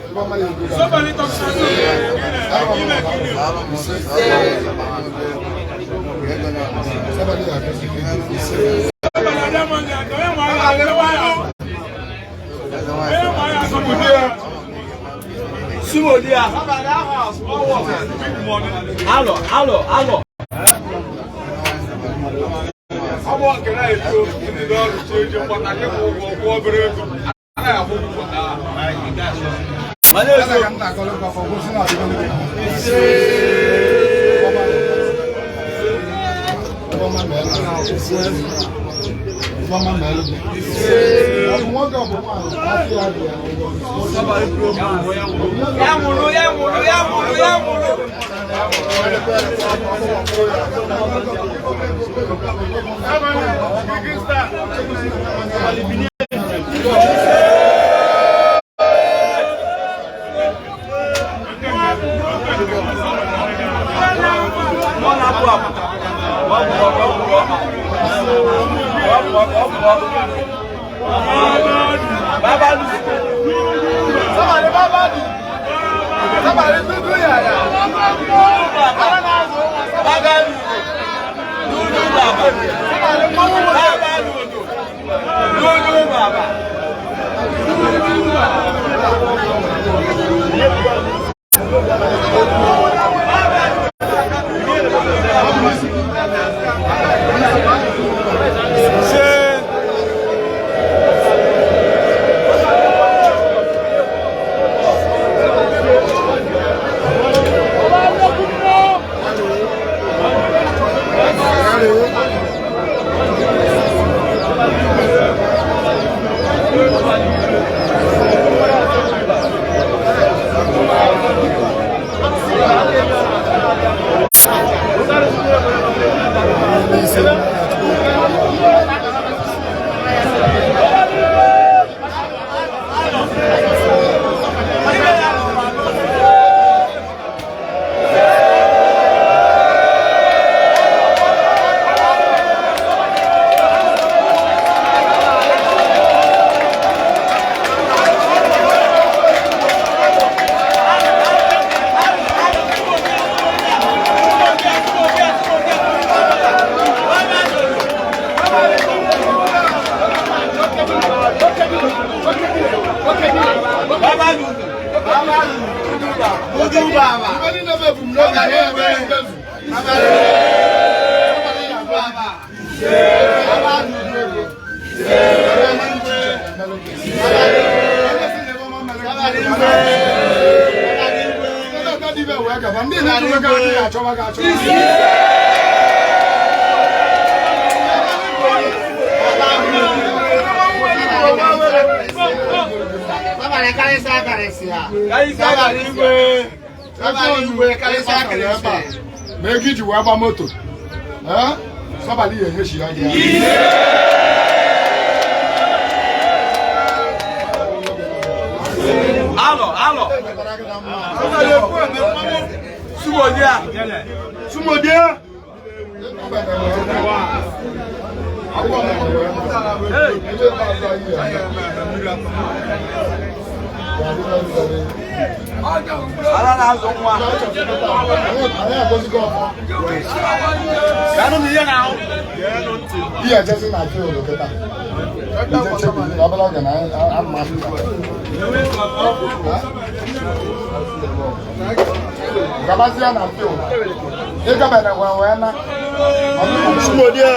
Ebe ọma ya ego ga-adị. Somebody ya agọzi gị. Suwodi ya. Alọ, alọ, alọ. Mana Ebe ka eziokwu. m na-akọrọ gị ọfọ, kwụsị na adịgo gị mma. Ebe ọma meelu gị. Ebe ọma meelu gị. Ọ bụ nwoke ọ bụ nwaanyị, afọ ya dị ya. Ya nwụrụ, ya nwụrụ, ya nwụrụ, ya nwụrụ. Ma ego iji wee gba moto sọbalị ya enyechi ya gị. Alọ, alọ. Sumodia. Sumodia. Ala na-azụ nwa. Ganụ m ihe na-ahụ. Ihe ejezi na field kịta. Ije chebiri na obere oge na ama gabazie na field. Ịgabere wee wee na. Sumodia.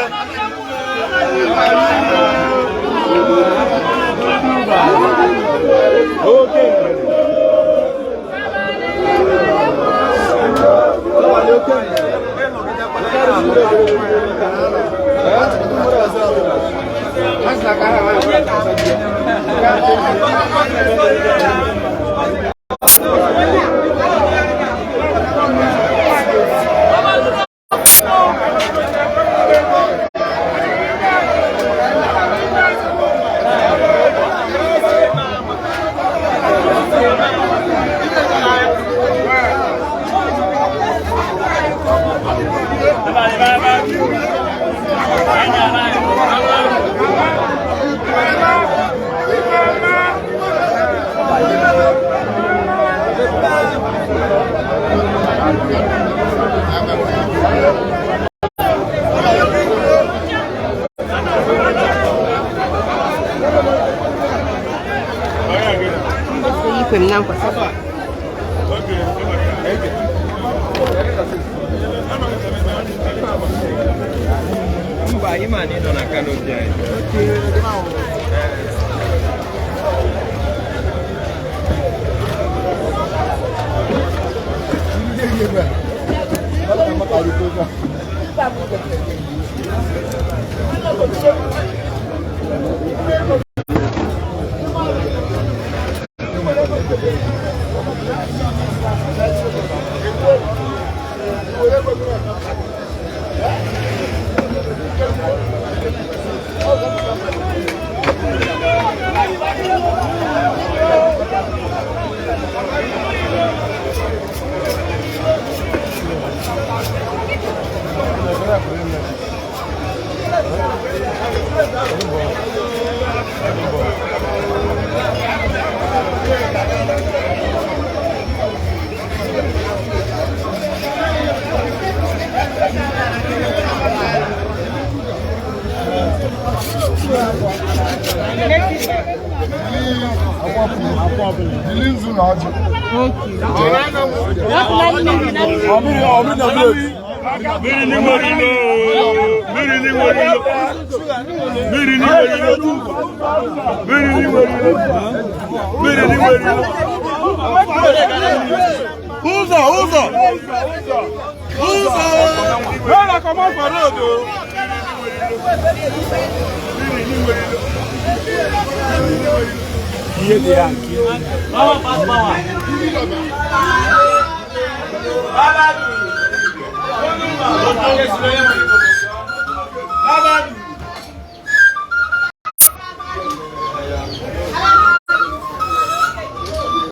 Jiri nzu na ọjị. Wapụla mmiri na mmiri. Mmiri ni nwere ilo. Mmiri ni nwere ilo. Mmiri ni nwere ilo. Mmiri ni nwere ilo. Mmiri ni nwere ilo. Ụzọ, ụzọ. Ụzọ. Where I comot for road o. Mmiri ni nwere ilo. Power pass power.